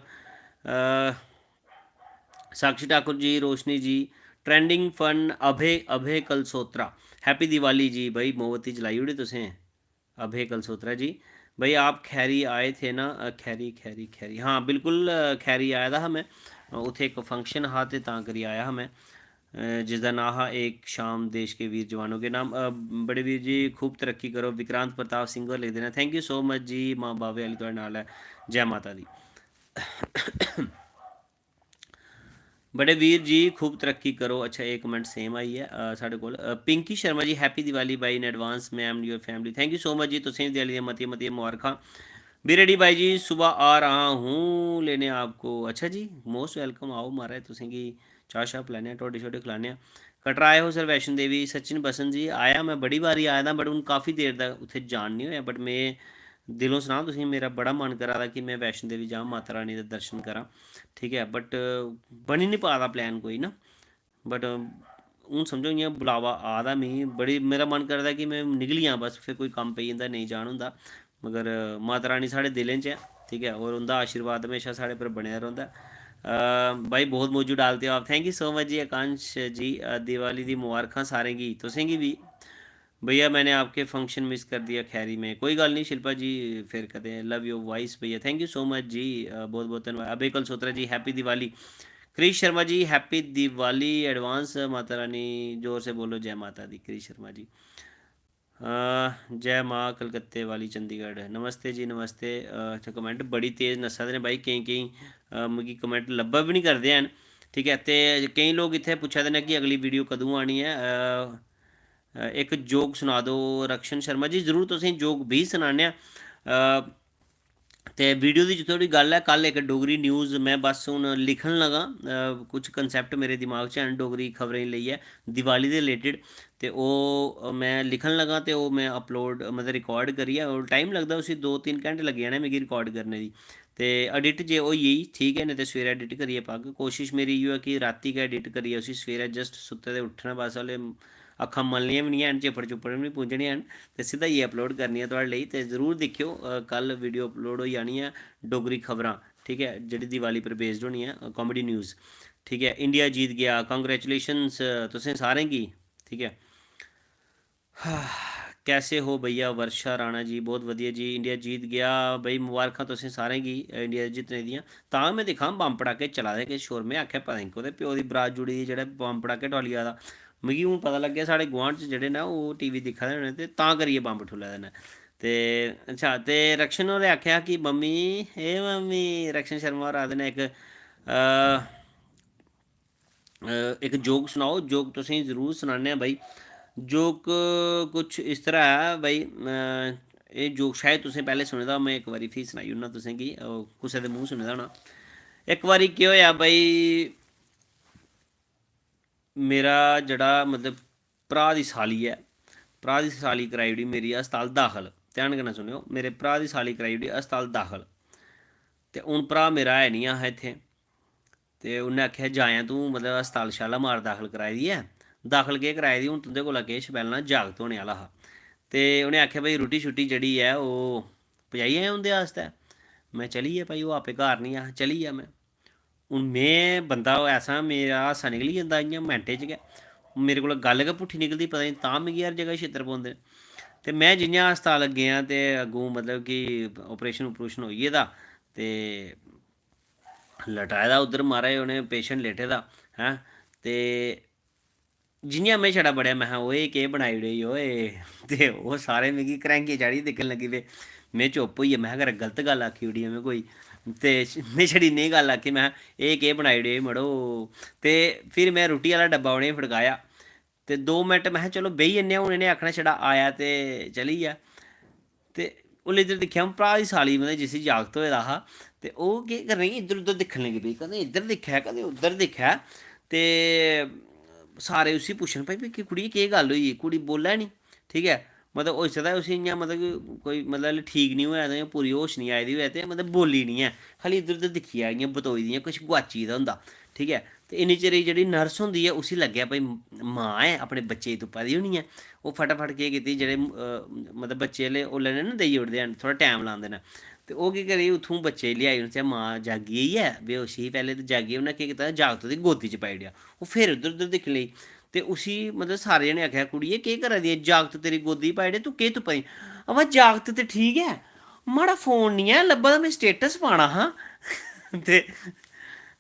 साक्षी ठाकुर जी, रोशनी जी, ट्रेंडिंग फन, अभय, अभय कलसोत्रा, हैप्पी दिवाली जी। भाई, मोमबत्ती जलाई ओड़ी तुसें, अभय कलसोत्रा जी। भाई, आप खैरी आए थे ना? अ, खैरी, खैरी, खैरी, हाँ, बिल्कुल, अ, खैरी आए दा हा मैं। अ, उत्थे इक फंक्शन हा ते तां करी आया हा मैं, अ, जिसदा नांऽ हा एक शाम देश के वीर जवानों के नाम। अ, बड़े वीर जी, खूब तरक्की करो। विक्रांत प्रताप सिंह होर लिखदे न, thank you so much जी, मां बावे आह्ली थुआढ़े नाल ऐ। जै माता दी। बड़े वीर जी, खूब तरक्की करो। अच्छा, एह् कमेंट सेम आई ऐ, अ, साढ़े कोल। अ, पिंकी शर्मा जी, हैप्पी दिवाली भाई, in advance, ma'am, your family, thank you so much जी। तुसें बी दिवाली दियां मतियां मतियां मुबारखां। बी रेडी भाई जी, सुबह आ रहा हूँ लेने आपको। अच्छा जी, मोस्ट वेलकम, आओ महाराज, तुसेंगी चाह् शाह् पलैने आं, ढोडे शोडे खलाने आं। कटरा आए हो सर वैष्णो देवी? सचिन बसंत जी, आया, मैं बड़ी बारी आए दा, बट हून काफ़ी देर दा उत्थै जान निं होएआ, बट में दिलों सनां तुसेंगी, मेरा बड़ा मन करा दा कि मैं वैष्णो देवी जां, माता रानी दे दर्शन करां, ठीक ऐ, बट बनी निं पा दा प्लैन कोई ना। बट हून समझो, इ'यां बुलावा आ दा मिगी, बड़ी, मेरा मन करदा कि में निकली जां बस, फिर कोई कम्म पेई जंदा, नेईं जान होंदा। मगर माता रानी साढ़े दिलें च ऐ, ठीक ऐ, होर उं'दा आशीर्वाद म्हेशा साढ़े पर बने दा रौंह्दा ऐ। अ, भाई, बहुत मौजू डालते हो आप, thank you so much जी आकांश जी। अ, दिवाली दी मुबारखां सारें गी, तुसें गी बी। भैया, मैंने आपके फंक्शन मिस कर दिया खैरी में। कोई गल्ल निं शिल्पा जी, फिर कदें। लव योर वॉइस भैया, thank you so much जी। अ, बहुत बहुत धन्यवाद। अभय कलसोत्रा जी, happy Diwali. Krrish Sharma ji, happy Diwali advance. Mata Rani, जोर से बोलो, जय माता दी, क्रिश शर्मा जी। अ, जय माँ कलकत्ते वाली चंडीगढ़। नमस्ते जी, नमस्ते। अ, अच्छा, कमेंट बड़ी तेज नस्सा दे न भाई, केईं केईं, अ, मिगी कमेंट लब्भा बी निं करदे हैन, ठीक ऐ। ते केईं लोक इत्थै पुच्छा दे न कि अगली वीडियो कदूं आनी ऐ। अ, अ, इक जोक सुना दो रक्षण शर्मा जी। जरूर तुसें जोक बी सनाने आं। अ, ते वीडियो दी जित्थै धोड़ी गल्ल ऐ, कल इक डोगरी न्यूज़, में बस हून लिखन लगा, अ, कुछ कंसैप्ट मेरे दिमाग च हैन डोगरी खबरें गी लेइयै, दिवाली दे रिलेटिड, ते ओह् में लिखन लगा ते ओह् में अपलोड, मतलब, रिकार्ड करियै, ओह् टाइम लगदा उसी, दो तिन्न घैंटे लग्गी जाने मिगी रिकार्ड करने दी। ते एडिट जे होई गेई, ठीक ऐ, नेईं ते सवेरै एडिट करियै पाग। कोशश मेरी इ'यो ऐ कि रातीं गै एडिट करियै उसी सवेरै just सुत्ते दे उट्ठना, बस, हल्ले अक्खां मलनियां बी निं हैन, चिप्पड़ चुप्पड़ बी निं पुज्जने हैन, ते सिद्धा इ'यै अपलोड करनी ऐ थुआढ़े लेई। ते जरूर दिक्खेओ, अ, कल वीडियो अपलोड होई जानी ऐ, डोगरी खबरां, ठीक ऐ, जेह्ड़ी दिवाली पर बेस्ड होनी ऐ, अ, कॉमेडी न्यूज़, ठीक ऐ। इंडिया जीत गेआ, कांग्रेचुलेशंस तुसें सारें गी, ठीक ऐ। कैसे हो भैया? वर्षा राणा जी, बहुत वधिया जी। इंडिया जीत गेआ भाई, मुबारखां तुसें सारें गी, अ, इंडिया जित्तने दियां। तां में दिक्खां बम्ब पटाके चला दे, किश शोर, में आखेआ पता निं कोह्दे प्यो दी बरात जुड़ी दी, जेह्ड़ा बम्ब पटाके ठुआली जा दा। मिगी हून पता लग्गेआ, साढ़े गुआंढ च जेह्ड़े न, ओह् टीवी दिक्खा दे होने ते तां करियै बम्ब ठुल्ला दे न। ते अच्छा, ते रक्षण होरें आखेआ कि मम्मी, ए मम्मी, रक्षण शर्मा होर आखदे न इक, अ, अ, इक जोक सनाओ। जोक तुसेंगी जरूर सनाने आं भाई। जोक कुछ इस तरह ऐ भाई, अ, एह् जोक शायद तुसें पैह्लें सुने दा, में इक बारी फ्ही सनाई ओड़ना तुसेंगी, अ, कुसै दे मूंह् सुने दा होना। इक बारी केह् होएआ भाई, मेरा जेह्ड़ा, मतलब, भ्राऽ दी साली ऐ, भ्राऽ दी साली कराई ओड़ी मेरी अस्ताल दाखल। ध्यान कन्नै सुनेओ, मेरे भ्राऽ दी साली कराई ओड़ी अस्ताल दाखल। ते हून भ्राऽ मेरा है निं हा इत्थै, ते उन्नै आखेआ, "जायां तूं, मतलब, अस्ताल शालामार दाखल कराई दी ऐ।" दाखल केह् कराई दी, हून तुं'दे कोला केह् छपैलना, जागत होने आह्ला हा। ते उ'नें आखेआ, "भाई, रुट्टी शुट्टी जेह्ड़ी ऐ, ओह् पजाई आयां उं'दे आस्तै।" में चली गेआ भाई, ओह् आपे घर निं हा, चली गेआ में। हून में बंदा ऐसा, मेरा हासा निकली जंदा इ'यां मैंटें च गै। मेरे कोला गल्ल गै पुट्ठी निकलदी, पता निं तां मिगी हर जगह छित्तर पौंदे न। ते में जि'यां अस्ताल गेआं ते अग्गूं, मतलब कि, ऑपरेशन ऑपरेशन होई गेदा, ते लटाए दा उद्धर, महाराज, उ'नें पेशेंट लेटे दा, हैं। ते जि'यां में छड़ा बड़ेआ, महां, "ओए, केह् बनाई ओड़ेआ ई, ओए?" ते ओह् सारे मिगी घरैंगियां चाढ़ियै दिक्खन लगी पे। में चुप्प होई गेआ, महां, "अगर गलत गल्ल आखी ओड़ी ऐ में कोई।" ते में छड़ी नेही गल्ल आखी, महां, "एह् केह् बनाई ओड़ेआ ई, मड़ो?" ते फिर में रुट्टी आह्ला डब्बा उ'नेंगी फड़काया। ते दो मिंट, महां, "चलो, बेही जन्ने आं।" हून इ'नें आखना, छड़ा आया ते चली गेआ। ते उसलै इद्धर दिक्खेआ, हून भ्राऽ दी साली, मतलब, जिसी जागत होए दा हा, ते ओह् केह् करने गी इद्धर उद्धर दिक्खन लगी पेई, कदें इद्धर दिक्खै, कदें उद्धर दिक्खै। ते सारे उसी पुच्छन, "भाई, भी कुड़िये, केह् गल्ल होई? कुड़ी बोल्लै निं?" ठीक ऐ, मतलब, होई सकदा उसी इ'यां, मतलब, कि कोई, मतलब, ठीक निं होऐ ते इ'यां पूरी होश निं आई दी होऐ ते, मतलब, बोल्ली निं ऐ, खाल्ली इद्धर उद्धर दिक्खियै इ'यां बतोई दी, इ'यां कुछ गुआची दा होंदा। ठीक ऐ। ते इन्नी चिर जेह्ड़ी नर्स होंदी ऐ, उसी लग्गेआ भाई मां ऐ, अपने बच्चे गी तुप्पा दी होनी ऐ। ओह् फटाफट केह् कीती, जेह्ड़े मतलब बच्चे आह्ले ओल्लै ना देई ओड़दे हैन, थोह्ड़ा टैम लांदे न। ते ओह् केह् करी, उत्थूं बच्चे गी लेआई, उन्नै मां जागी गेई ऐ, बेहोश ही पैह्लें, ते जागी, उन्नै केह् कीता, जागत ओह्दी गोदी च पाई ओड़ेआ। ओह् फिर इद्धर उद्धर दिक्खन लगी, ते उसी मतलब सारे जने आखेआ, "कुड़िये, केह् करा दी ऐ? जागत तेरी गोदी च पाई ओड़ेआ, तूं केह् तुप्पा दी?" अवा जागत ते ठीक ऐ, माड़ा फोन निं ऐ लब्भा दा, में स्टेटस पाना हा। ते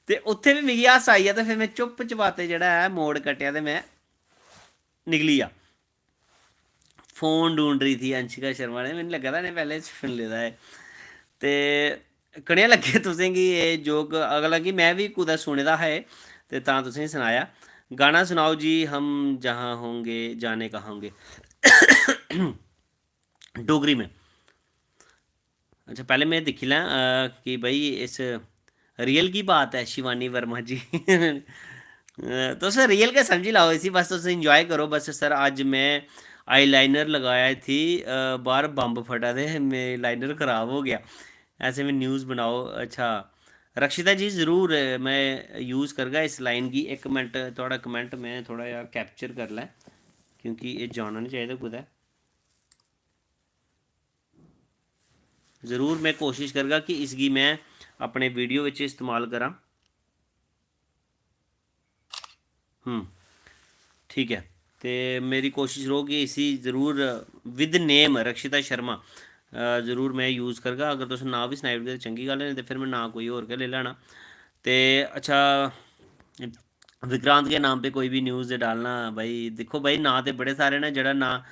ते उत्थै बी मिगी हास्सा आई गेआ, ते फिर में चुप्प चपाते जेह्ड़ा ऐ मोड़ कट्टेआ ते में निकली गेआ। फोन ढूंढ रही थी अंशिका शर्मा ने, मैंने लग्गा दा इ'नें पैह्लें सुन लेदा ऐ। ते कनेहा लग्गेआ तुसें गी एह् जोक? हालांकि में बी कुतै सुने दा हा एह्, ते तां तुसें गी सनाया। गाना सुनाओ जी, हम जहाँ होंगे, जाने कहाँ होंगे। डोगरी में। अच्छा, पैह्लें में दिक्खी लैं, अ, कि भाई इस रियल की बात ऐ शिवानी वर्मा जी। अ, तुस रियल गै समझी लैओ इसी, बस तुस इंजाय करो। बस सर, अज्ज में आईलाइनर लगाया थी, अ, बाहर बम्ब फटा दे, मेरे लाइनर खराब हो गया, ऐसे में न्यूज़ बनाओ। अच्छा रक्षिता जी, ज़रूर में यूज़ करगा इस लाइन गी। इक मिनट, थुआढ़ा कमेंट में थोह्ड़ा जेहा कैप्चर करी लैं, क्योंकि एह् जाना निं चाहिदा कुतै। ज़रूर में कोशिश करगा कि इसगी में अपने वीडियो बिच इस्तेमाल करां। हम्म, ठीक ऐ। ते मेरी कोशिश रौह्ग कि इसी ज़रूर विद नेम रक्षिता शर्मा, अ, ज़रूर में यूज़ करगा। अगर तुस नांऽ बी सनाई ओड़गे ते चंगी गल्ल ऐ, नेईं ते फिर में नांऽ कोई होर गै लेई लैना। ते अच्छा, विक्रांत के नाम पे कोई भी न्यूज़ डालना भाई। दिक्खो भाई, नांऽ ते बड़े सारे न, जेह्ड़ा नांऽ,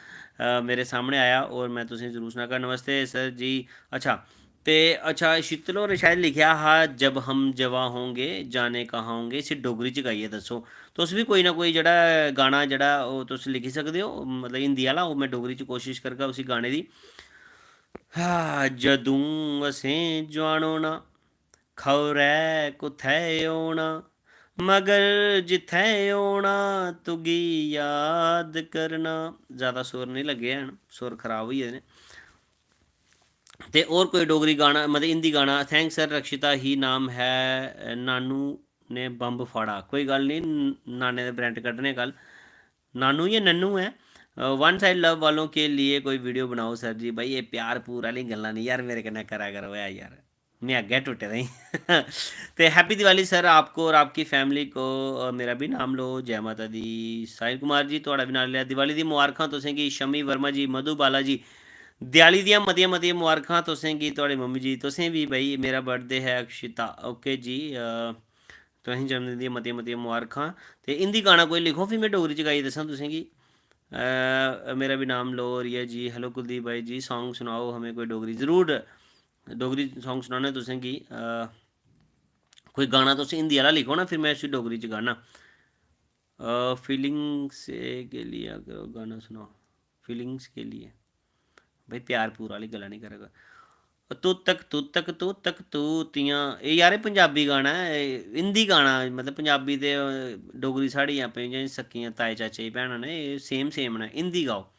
अ, मेरे सामने आया और में तुसेंगी ज़रूर सनागा। नमस्ते सर जी। अच्छा, ते अच्छा, शीतल होरें शायद लिखेआ हा, "जब हम जवां होंगे, जाने कहाँ होंगे", इसी डोगरी च गाइयै दस्सो। तुस बी कोई ना कोई जेह्ड़ा गाना जेह्ड़ा ओह् तुस लिखी सकदे ओ, मतलब हिंदी आह्ला, ओह् में डोगरी च कोशिश करगा उसी गाने दी। हा, जदूं असें जुआन होना, खौरै कुत्थै होना, मगर जित्थै होना, तुगी याद करना। ज़्यादा सुर निं लग्गे हैन, सुर खराब होई गेदे न। ते होर कोई डोगरी गाना, मतलब हिंदी गाना? थैंक्स सर, रक्षिता ही नाम है, नानू ने बम्ब फाड़ा। कोई गल्ल निं, न-, नाने दे ब्रैंट कड्ढने कल। नानू या नन्नू ऐ? वन साइड लव वालों के लिए कोई वीडियो बनाओ सर जी। भाई, एह् प्यार पूर आह्ली गल्लां निं यार मेरे कन्नै करा करो ऐ यार, में अग्गें टुट्टे दा ही। ते हैप्पी दिवाली सर, आपको और आपकी फैमिली को, अ, मेरा भी नाम लो। जै माता दी। साहिल कुमार जी, थुआढ़ा बी नाम लेआ। दिवाली दी मुबारखां तुसें गी शमी वर्मा जी, मधु बाला जी। दिवाली दियां मतियां मतियां मुबारखां तुसें गी, थुआढ़ी मम्मी जी। तुसें बी भाई, मेरा बर्थडे है अक्षिता। ओके जी, अ, तुसें जन्मदिन दियां मतियां मतियां मुबारखां। ते हिंदी गाना कोई लिखो, फ्ही में डोगरी च गाइयै दस्सां तुसें गी। अ, मेरा भी नाम लो रिया जी। हेलो कुलदीप भाई जी, सॉन्ग सुनाओ हमें कोई डोगरी। ज़रूर, डोगरी सॉन्ग सनाना तुसें गी। अ, कोई गाना तुस हिंदी आह्ला लिखो ना, फिर में उसी डोगरी च गाना। अ, फीलिंग्स के लिए करो गाना सुनाओ, फीलिंग्स के लिए। भाई, प्यार पूर आह्ली गल्लां निं करा कर। तू तक, तू तक, तू तक, तू तियां। एह् यार, एह् पंजाबी गाना ऐ, एह् हिंदी गाना, मतलब पंजाबी ते, अ, डोगरी साढ़ी अपनी जेह्ड़ी सक्कियां, ताए चाचे दी भैनां न, एह् सेम सेम न। हिंदी गाओ।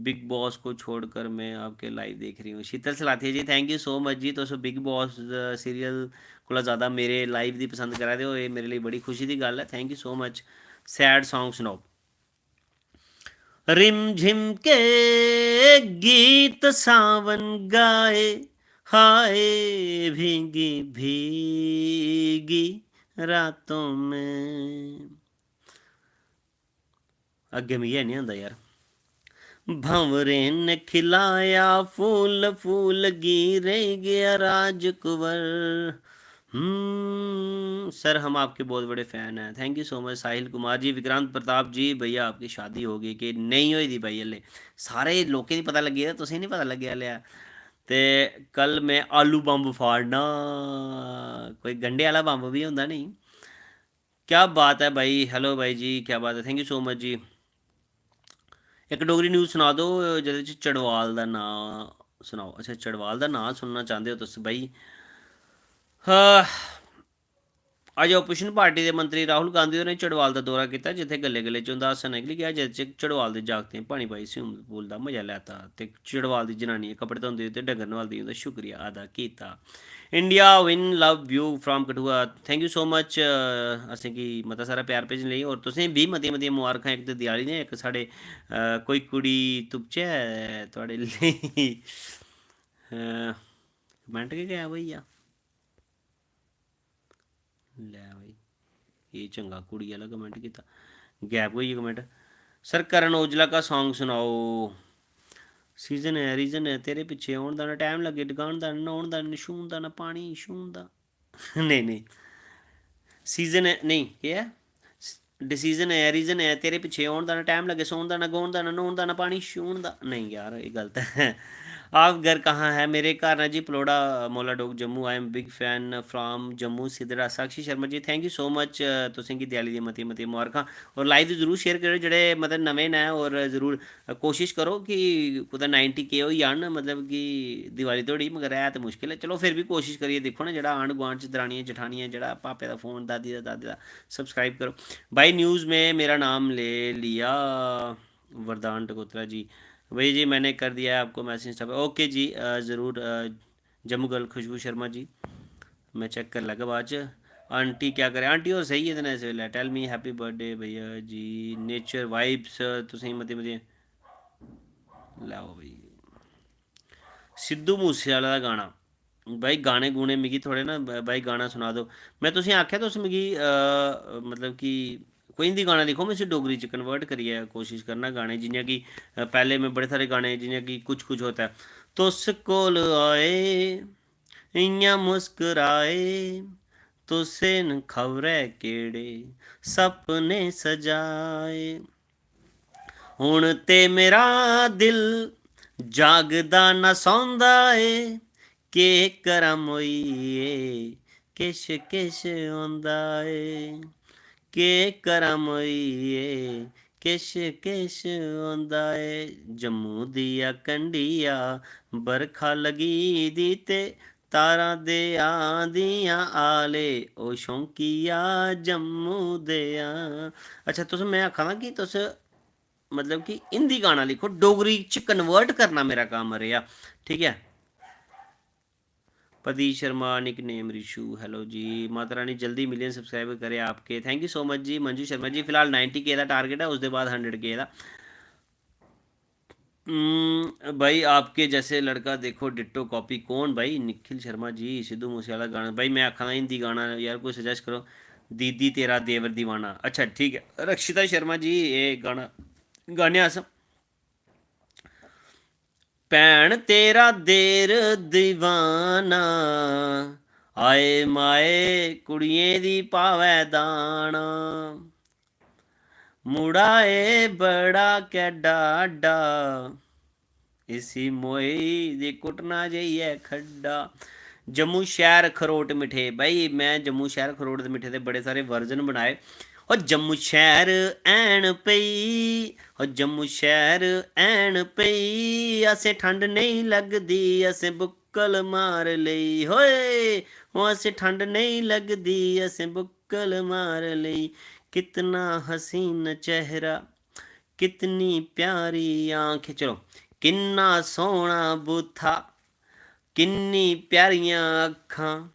बिग बॉस को छोड़कर मैं आपके लाइव देख रही हूँ। शीतल सलाथिया जी, thank you so much जी, तुस बिग बॉस, अ, सीरियल कोला ज़्यादा मेरे लाइव दी पसंद करा दे ओ, एह् मेरे लेई बड़ी खुशी दी गल्ल ऐ। Thank you so much। Side song सुनाओ। रिम झिम के गीत सावन गाए, हाय भीगी भीगी रातों में। अग्गें मिगी है निं आंदा यार। भंवरें ने खिलाया फूल, फूल गी रह गया राजकुंवर। हम्म, सर, हम आपके बहुत बड़े फैन हैं। Thank you so much Sahil Kumar ji, Vikrant Pratap जी। भैया, आपकी शादी हो गई कि नेईं होई दी भाई हल्ले? सारे लोकें गी पता लग्गी गेदा, तुसें गी निं पता लग्गेआ हल्ले? ते कल में आलू बम्ब फाड़ना, कोई गंढे आह्ला बम्ब बी होंदा निं। क्या बात है भाई, हेलो भाई जी, क्या बात है, thank you so much जी। इक डोगरी न्यूज़ सना दो जेह्दे च चड़वाल दा नांऽ सनाओ। अच्छा, चड़वाल दा नांऽ सुनना चांह्दे ओ तुस भाई? हाँ, अज्ज ओपोजिशन पार्टी दे मंत्री राहुल गांधी होरें चड़वाल दा दौरा कीता, जित्थै गल्ले गल्ले च उं'दा हास्सा निकली गेआ, जेह्दे च चड़वाल दे जागतें पानी पाई स्विमिंग पूल दा मजा लैता ते चड़वाल दी जनानियां कपड़े धोंदे ते डंगर नुहालदे उं'दा शुक्रिया अदा कीता। India win, love you from Kathua, thank you so much। असेंगी मता सारा प्यार भेजने लेई, और तुसें बी मतियां मतियां मुबारखां, इक ते देआली दियां, इक साढ़े कोई कुड़ी तुप्पचै थुआढ़े लेई। कमेंट गै गैब होई गेआ। लै भाई, एह् चंगा कुड़ी आह्ला कमेंट कीता, गैप होई गेआ कमेंट। सर, करण औजला का सॉन्ग सुनाओ। सीजन ऐ, रीजन ऐ, तेरे पिच्छे औन दा ना टैम लग्गे, डगान दा ना, नौन दा ना, नशून दा ना, पानी छून दा। नेईं, नेईं, सीजन ऐ, नेईं, केह् ऐ? डिसीजन ऐ, रीजन ऐ, तेरे पिच्छे औन दा ना टैम लग्गे, सौन दा ना, गौन दा ना, नौन दा ना, पानी छून दा। नेईं यार, एह् गलत ऐ। आप घर कहाँ है? मेरे घर ना जी पलोड़ा, मौला डोक, Jammu. I am big fan from Jammu, सिद्धड़ा। Sakshi Sharma ji, thank you so much। तुसें गी देआली दी मती मती मुबारखां, और लाइव गी जरूर शेयर करेओ जेह्ड़े, मतलब, नमें न, और जरूर कोशिश करो कि कुतै नाइंटी के होई जान, मतलब कि दिवाली धोड़ी, मगर है ते मुश्किल ऐ। चलो, फिर बी कोशिश करियै दिक्खो ना, जेह्ड़ा आंढ गुआंढ च दरानियां जठानियां, जेह्ड़ा पापे दा फोन, दादी दा, दादे दा, सब्सक्राइब करो। भाई, न्यूज़ में मेरा नाम ले लिया, वरदान टकोत्रा जी। भैया जी, मैंने कर दिया है आपको मैसेज। ओके जी, अ, ज़रूर, अ, जम्मू गर्ल खुशबू शर्मा जी, मैं चेक कर लैगा बाद च। आंटी क्या करे, आंटी होर सेही गेदे न इस बेल्लै। Tell me happy birthday भैया जी, नेचर वाइब्स, तुसेंगी मते मते, लैओ भाई, सिद्धू मूसे आह्ला दा गाना। भाई, गाने गूने मिगी थोह्ड़े ना, ब-, भाई, गाना सुना दो। में तुसेंगी आखेआ, तुस मिगी, अ, मतलब कि कोई हिंदी गाना लिखो, में उसी डोगरी च कन्वर्ट करियै कोशिश करना गाने, जि'यां कि, अ, पैह्ले में बड़े सारे गाने, जि'यां कि कुछ कुछ होता है, तुस कोल आए, इ'यां मुस्कराए, तुसें न खबरै केह्ड़े सपने सजाए। हुन ते मेरा दिल जागदा ना सौंदा ए, केह् करां मोइये, किश किश होंदा ए, केह् करां मोइये, किश किश होंदा ए। जम्मू दिया कंढिया बरखा लगी दी ते तारां देआ दियां आले, ओ शौंकिया जम्मू देआ। अच्छा, तुस, में आखा दा कि तुस, मतलब कि हिंदी गाना लिखो, डोगरी च कन्वर्ट करना मेरा कम्म रेहा, ठीक ऐ? Pradeep Sharma, nick name Rishu, hello जी। माता रानी जल्दी मिलियन सब्सक्राइबर करे आपके, thank you so much जी। मंजू शर्मा जी, फिलहाल नाइंटी के दा टारगेट ऐ, उसदे बाद हंड्रेड के दा। हम्म, भाई, आपके जैसे लड़का देखो, डिट्टो कॉपी। कौन भाई? निखिल शर्मा जी, सिद्धू मूसे वाला गाना। भाई, मैं आखा दा हिंदी गाना यार, कोई सजेस्ट करो। दीदी तेरा देवर दीवाना। अच्छा, ठीक ऐ, रक्षिता शर्मा जी, एह् गाना गाने अस। भैन तेरा देर दीवाना, आए माए कुड़ियें दी पावै दाना। मुड़ा ए बड़ा कैडा आडा, इसी मोई दी कुट्टना जाइयै खड्डा। जम्मू शैह्र खरोट मिट्ठे। भाई, मैं जम्मू शैह्र खरोट दे मिट्ठे दे बड़े सारे वर्जन बनाए। ओ जम्मू शैह्र ऐन पेई, ओ जम्मू शैह्र ऐन पेई, असें ठंड नेईं लगदी, असें बुक्कल मार लेई। होए, ओ असें ठंड नेईं लगदी, असें बुक्कल मार लेई। कितना हसीन चेहरा, कितनी प्यारी आंखें। चलो, किन्ना सोह्ना बूथा, किन्नी प्यारियां अक्खां,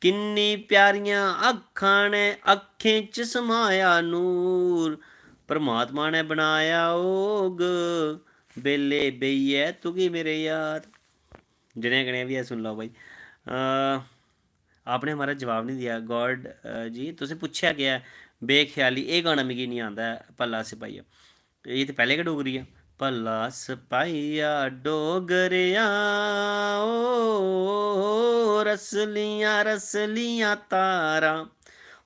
किन्नी प्यारियां अक्खां ने, अक्खें च समाया नूर। परमात्मा ने बनाया होग बेल्ले बेहियै तुगी मेरे यार। जनेहा कनेहा बी ऐ, सुन लैओ भाई। अ, आपने हमारा जवाब नहीं दिया। गॉड, अ, जी, तुसें पुच्छेआ केह् ऐ? बेख्याली, एह् गाना मिगी निं आंदा ऐ, भला सिपाहिया। एह् ते पैह्लें गै डोगरी ऐ। भला सपाइया डोगरेआ, ओ रसलियां, रसलियां तारां,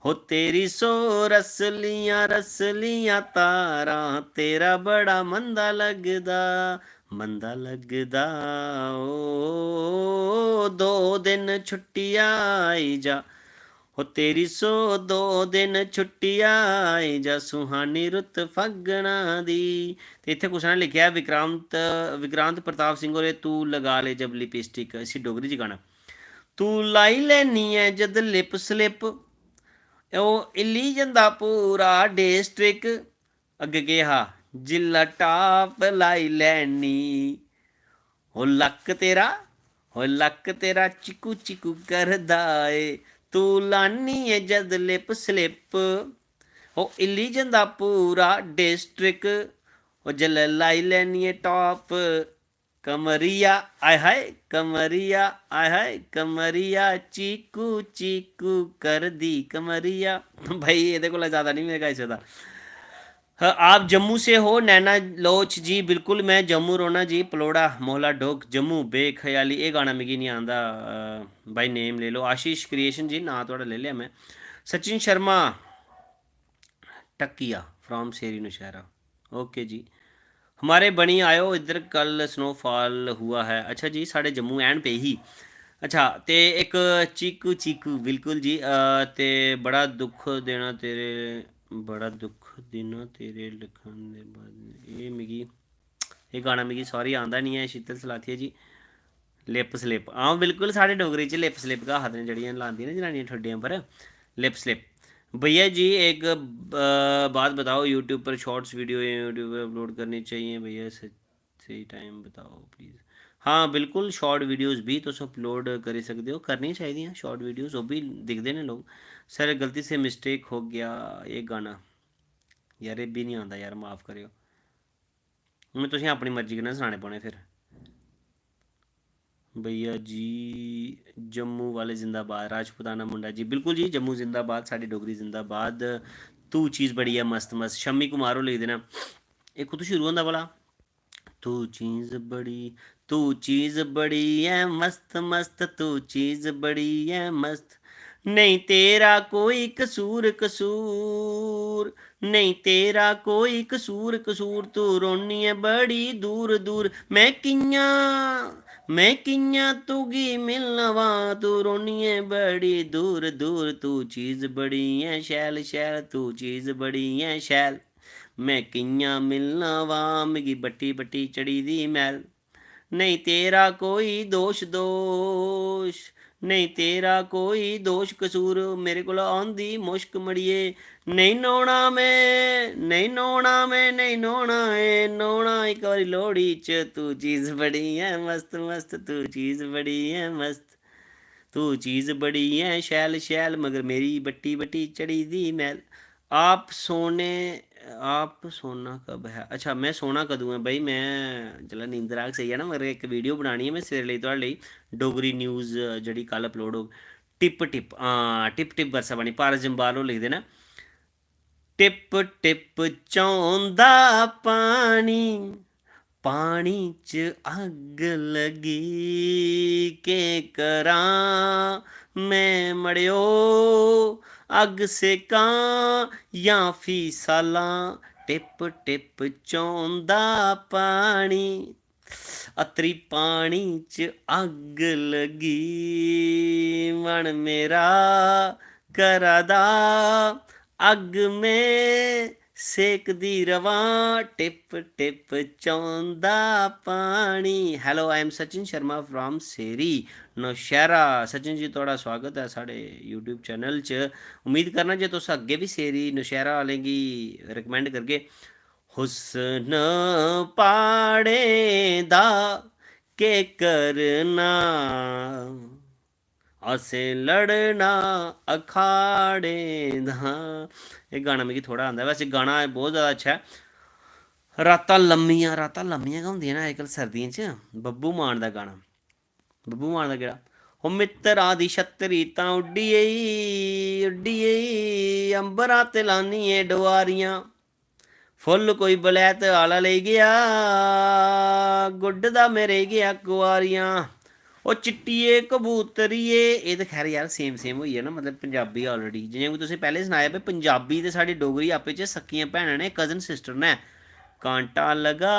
हो तेरी सो रसलियां, रसलियां तारां, तेरा बड़ा मंदा लगदा, मंदा लगदा। ओ दो दिन छुट्टिया आई जा, हो तेरी सो दो दिन छुट्टिया आई जा, सुहानी रुत फगना दी। ते इत्थै कुसै ने लिखेआ, विक्रांत, विक्रांत प्रताप सिंह होरें, तू लगा ले जब लिपस्टिक, इसी डोगरी च गाना। तू लाई लैनी ऐ जद लिप स्लिप, ओह् हिल्ली जंदा पूरा डिस्ट्रिक्ट। अग्गें केह् हा? जिल्ला टॉप लाई लैनी। हो लक्क तेरा, हो लक्क तेरा चिकू चिकू करदा ਏ। तू लानी ਏ जद लिप स्लिप। हो हिल्ली जंदा पूरा डिस्ट्रिक्ट। हो जल्लै लाई लैनी ਏ टॉप। कमरिया, आय हाय कमरिया, आय हाय कमरिया, चीकू चीकू करदी कमरिया। भाई, एह्दे कोला ज़्यादा नहीं में गाई सकदा। हाँ, आप जम्मू से हो नैना लोच जी? बिल्कुल, मैं जम्मू रौह्ना जी, पलौड़ा मोहला डोक, जम्मू। बेख्याली, एह् गाना मिगी निं आंदा। बाई नेम ले लो, आशीष क्रिएशन जी, नांऽ थुआढ़ा लेई लेआ में। Sachin Sharma टक्किया from Sheri Nowshera. Okay जी। हमारे बनी आयो, इद्धर कल स्नोफॉल हुआ है। अच्छा जी, साढ़े जम्मू ऐन पेई ही। अच्छा, ते इक चीकू चीकू, बिल्कुल जी। अ, ते बड़ा दुख देना तेरे, बड़ा दुख देना तेरे लिखन दे बाद, एह् मिगी, एह् गाना मिगी सॉरी आंदा निं ऐ शीतल सलाथिया जी। लिप स्लिप, हां बिल्कुल, साढ़े डोगरी च लिप स्लिप गै आखदे न जेह्ड़ियां लांदियां न जनानियां ठुड्डें पर। Lip slip. भैया जी, एक, अ, बात बताओ, YouTube पर शॉर्ट्स वीडियो YouTube पर अपलोड करनी चाहिए भैया, स-, स्हेई टाइम बताओ प्लीज। हाँ बिल्कुल, शॉर्ट वीडियोज़ बी तुस अपलोड करी सकदे ओ, करनियां चाहिदियां शॉर्ट वीडियोज़, ओह् बी दिखदे न लोक। सर, गलती से मिस्टेक हो गया, एह् गाना, यार, एह् बी निं आंदा यार, माफ करेओ। हून तुसें अपनी मर्जी कन्नै सनाने पौने फिर। भैया जी, जम्मू वाले जिंदाबाद, राजपूताना मुंडा जी, बिल्कुल जी, जम्मू जिंदाबाद, साढ़ी डोगरी जिंदाबाद। तू चीज़ बड़ी ऐ मस्त मस्त। शम्मी कुमार होर लिखदे न, एह् कुत्थूं शुरू होंदा भला? तू चीज़ बड़ी, तू चीज़ बड़ी ऐ मस्त मस्त, तू चीज़ बड़ी ऐ मस्त। नेईं तेरा कोई कसूर कसूर, नेईं तेरा कोई कसूर कसूर, तू रौह्नी ऐ बड़ी दूर दूर। मैं कि'यां, मैं कि'यां तुगी मिलना वा, तू रौह्नी ऐ बड़ी दूर दूर। तू चीज़ बड़ी ऐ शैल शैल, तू चीज़ बड़ी ऐ शैल। मैं कि'यां मिलना वा, मिगी बट्टी बट्टी चढ़ी दी मैल। नेईं तेरा कोई दोश दोश, नेईं तेरा कोई दोश कसूर, मेरे कोला औंदी मुश्क मड़िये। नेईं नौना में, नेईं नौना में, नेईं नौना ऐ, नौना इक बारी लोह्ड़ी च। तू चीज़ बड़ी ऐ मस्त मस्त, तू चीज़ बड़ी ऐ मस्त, तू चीज़ बड़ी ऐ शैल शैल, मगर मेरी बट्टी बट्टी चढ़ी दी मैल। आप सोने, आप सोना कब है? अच्छा, मैं सोना कदूं ऐ भाई? मैं जिसलै नींदर आग सेई जाना, मगर इक वीडियो बनानी ऐ मैं सवेरे लेई, थुआढ़े लेई, डोगरी न्यूज़ जेह्ड़ी कल अपलोड होग। टिप टिप, हां, टिप टिप बरसा पानी। पारस जम्बाल होर लिखदे न, टिप टिप चौंदा पानी, पानी च अग्ग लगी, केह् करां में मड़ेओ, अग्ग सेकां जां फ्ही सालां। टिप टिप चौंदा पानी, अतरी पानी च अग्ग लगी, मन मेरा करा दा अग्ग में सेकदी रवां, टिप टिप चौंदा पानी। Hello, I am Sachin Sharma from सेरी नौशैह्रा। सचिन जी, थुआढ़ा स्वागत ऐ साढ़े YouTube चैनल च। उम्मीद करना जे तुस अग्गें बी सेरी नौशैह्रा आह्लें गी रिकमेंड करगे। हुस्न प्हाड़ें दा केह् करना, असें लड़ना अखाड़ें दा। एह् गाना मिगी थोह्ड़ा आंदा, वैसे गाना एह् बहुत ज़्यादा अच्छा ऐ। रातां लम्मियां, रातां लम्मियां गै होंदियां न अज्जकल सर्दियें च। बब्बू मान दा गाना, बब्बू मान दा केह्ड़ा? "हो मित्तरा दी छत्तरी तां उड्डी गेई, उड्डी गेई, अंबरा ते लानिये डोआरियां।" फुल्ल कोई बलैत आह्ला लेई गेआ, गुड्डदा में रेही गेआ कुआरियां। ओ चिट्टिये कबूतरिये, एह् ते खैर यार सेम सेम होई गेआ ना, मतलब पंजाबी already। जि'यां कि तुसें पैह्लें सनाया भाई, पंजाबी ते साढ़ी डोगरी आपे च सक्कियां भैनां न, cousin sister न। कांटा लगा,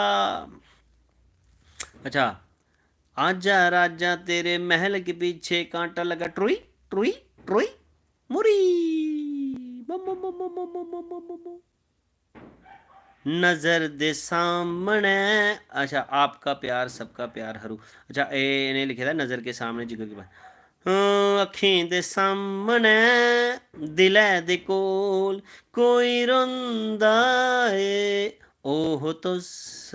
अच्छा, आजा राजा तेरे महल के पीछे कांटा लगा, ट्रुई ट्रुई ट्रुई, मुरी। नजर दे सामने। अच्छा, आपका प्यार सबका प्यार हरू। अच्छा, ए, इ'नें लिखे दा नजर के सामने जिगर की बात। अक्खें दे सामनै दिलै दे कोल कोई रोंदा ऐ, ओह् तुस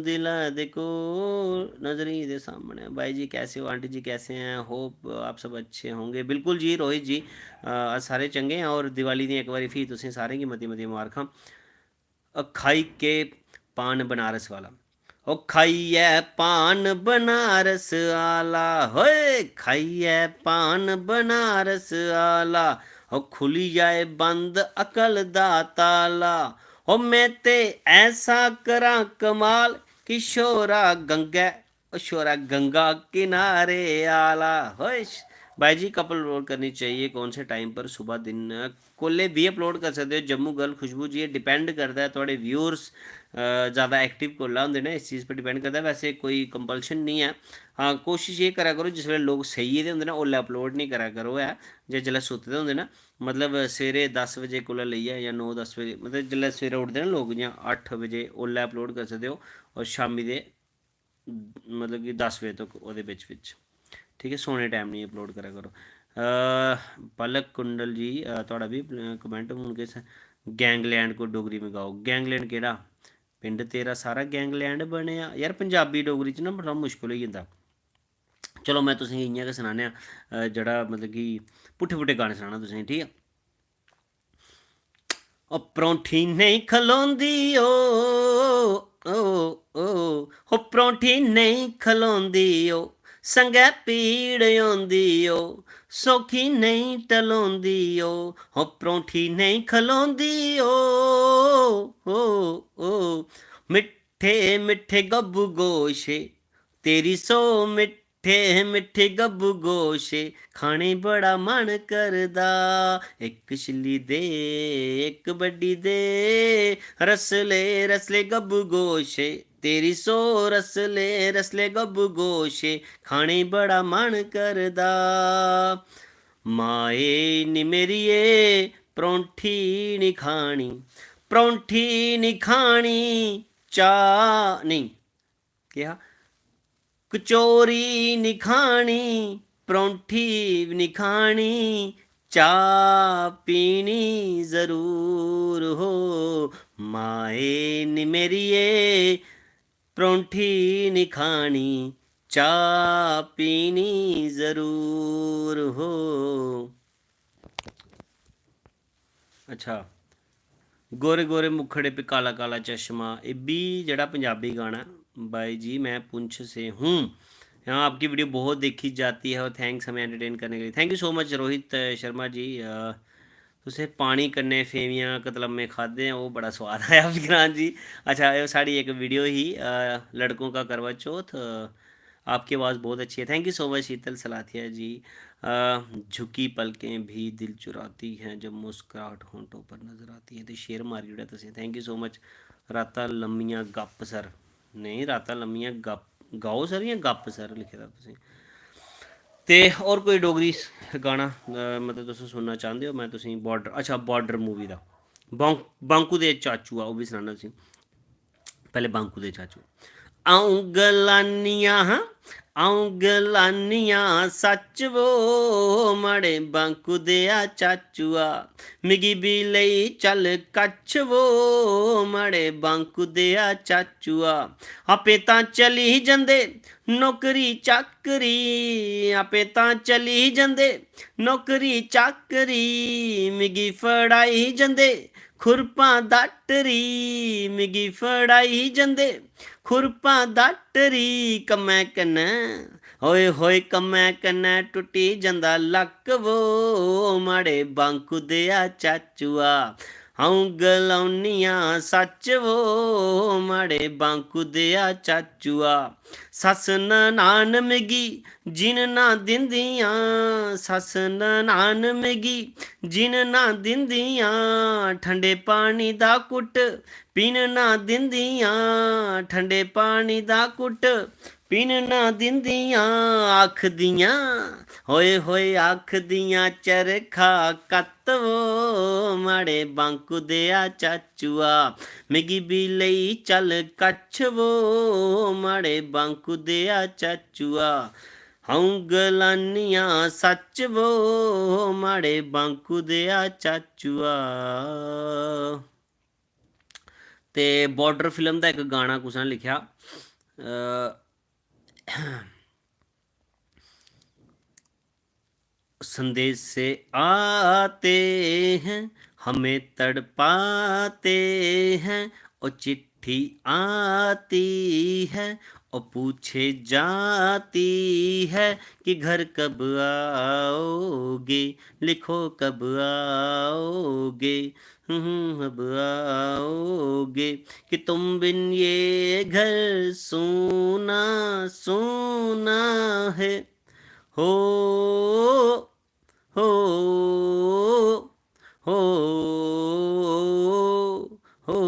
दिलै दे कोल नजरें दे सामनै। भाई जी कैसे हो, आंटी जी कैसे हैं? होप आप सब अच्छे होंगे। बिल्कुल जी रोहित जी, अ, अस सारे चंगे हैं। और दिवाली दी इक बारी फ्ही तुसें सारें गी मती मती मबारखां। अ, खाई के पान बनारस वाला, ओ खाइयै पान बनारस आला, होए खाइयै पान बनारस आला, ओ खुली जाए बंद अकल दा ताला। ओ मैं ते ऐसा करां कमाल कि छोरा गंगै, ओ छोरा गंगा किनारे आला। होए श-, भाई जी, कब अपलोड करनी चाहिए, कौन से टाइम पर? सुबह, दिन, कोले बी अपलोड करी सकदे ओ। जम्मू गर्ल खुशबू जी, एह् डिपेंड करदा ऐ थुआढ़े व्यूअर्स ज़्यादा एक्टिव कोला होंदे न, इस चीज़ पर डिपेंड करदा ऐ। वैसे कोई कंपल्शन निं ऐ। हां, कोशिश एह् करा करो, जिस बेल्लै लोक सेई गेदे होंदे न, ओल्लै अपलोड निं करा करो ऐ, जां जिसलै सुत्ते दे होंदे न, मतलब सवेरे दस बजे कोला लेइयै जां नौ दस बजे, मतलब जिसलै सवेरे उठदे न लोक, जि'यां अट्ठ बजे, ओल्लै अपलोड करी सकदे ओ। और शामी दे, मतलब कि दस बजे तक ओह्दे बिच बिच, ठीक ऐ, सोने टाइम निं अपलोड करा करो। अ, पलक कुंडल जी, अ, थुआढ़ा बी कमेंट, हून किस गैंगलैंड को डोगरी में गाओ। गैंगलैंड केह्ड़ा? पिंड तेरा सारा गैंगलैंड बनेआ। यार, पंजाबी डोगरी च ना बड़ा मुश्कल होई जंदा। चलो, मैं तुसेंगी इ'यां गै सनाने आं, अ, जेह्ड़ा मतलब कि पुट्ठे पुट्ठे गाने सनाना तुसेंगी, ठीक ऐ? ओ परौंठी नेईं खलोंदी ओ, ओ, ओ, ओ परौंठी नेईं खलोंदी ओ, संगै पीड़ होंदी ओ, सौखी नेईं टलोंदी ओ, ओ परौंठी नेईं खलोंदी ओ, ओ, ओ। मिट्ठे मिट्ठे गब्बू गोशे, तेरी सौ मिट्ठे मिट्ठे गब्बू गोशे, खाने बड़ा मन करदा। इक छिल्ली दे, इक बड्डी दे, रसले रसले गब्बू गोशे, तेरी सौ रसले रसले गब्बू गोशे, खाने बड़ा मन करदा। माए नी मेरिये, परौंठी नी खानी, परौंठी नी खानी, चाह् नेईं, केह् हा? कचौरी नी खानी, परौंठी नी खानी, चाह् पीनी जरूर हो। माए नी मेरिये, परौंठी नी खानी, चाह् पीनी जरूर हो। अच्छा, गोरे गोरे मुखड़े पे काला काला चश्मा, एह् बी जेह्ड़ा पंजाबी गाना ऐ, भाई जी मैं पुंछ से हूँ, यहाँ आपकी वीडियो बहुत देखी जाती है और थैंक्स हमें एंटरटेन करने के लिए। Thank you so much Rohit Sharma ji. अ, तुसें पानी कन्नै फेवियां कतलम्मे खाद्धे, ओह् बड़ा सोआद आया विक्रांत जी। अच्छा, एह् साढ़ी इक वीडियो ही, अ, लड़कों का करवा चौथ। अ, आपकी आवाज़ बहुत अच्छी है। Thank you so much Sheetal Salathia ji. अ, झुकी पलकें भी दिल चुराती हैं, जब मुस्कुराहट होंठों पर नजर आती है। ते शेयर मारी ओड़ेआ तुसें। Thank you so much. रातां लम्मियां गप्प सर। नेईं, रातां लम्मियां गप्प, गाओ सर जां गप्प सर लिखे दा तुसें। ते होर कोई डोगरी गाना, अ, मतलब तुस सुनना चांह्दे ओ? मैं तुसेंगी बॉर्डर, अच्छा, बॉर्डर मूवी दा बां-, बांकू दे चाचू आ, ओह् बी सनाना तुसेंगी। पैह्ले बांकू दे चाचू। अ'ऊं गलानियां हां, अ'ऊं गलानियां सच्च वो, मड़े बांकू देआ चाचुआ, मिगी बी लेई चल कच्छ वो, मड़े बांकू देआ चाचुआ। आपे तां चली जंदे नौकरी चाकरी, आपे तां चली जंदे नौकरी चाकरी, मिगी फड़ाई जंदे खुरपां दाटरी, मिगी फड़ाई जंदे खुरपां दाटरी। कम्मै कन्नै, होए होए कम्मै कन्नै टुट्टी जंदा लक्क वो, माड़े बांकू देआ चाचुआ। अ'ऊं गलाउनियां सच्च वो, माड़े बांकू देआ चाचुआ। सस्स ननान मिगी जीन ना दिंदियां, सस्स ननान मिगी जीन ना दिंदियां, ठंडे पानी दा घुट्ट पीन ना दिंदियां, ठंडे पानी दा घुट्ट पीन ना दिंदियां। आखदियां, होए होए आखदियां, चरखा कत्त वो, माड़े बांकू देआ चाचुआ, मिगी बी लेई चल कच्छ वो, माड़े बांकू देआ चाचुआ। हूं गलानियां सच वो माड़े बांकू देआ चाचुआ। ते बॉर्डर फिल्म दा इक गाना कुसै ने लिखेआ, अ, संदेशे आते हैं, हमें तड़पाते हैं, ओ चिट्ठी आती है, ओ पूछे जाती है कि घर कब आओगे, लिखो कब आओगे, हम्म, अब आओगे, कि तुम बिन ये घर सूना सूना है। हो, हो, हो, हो,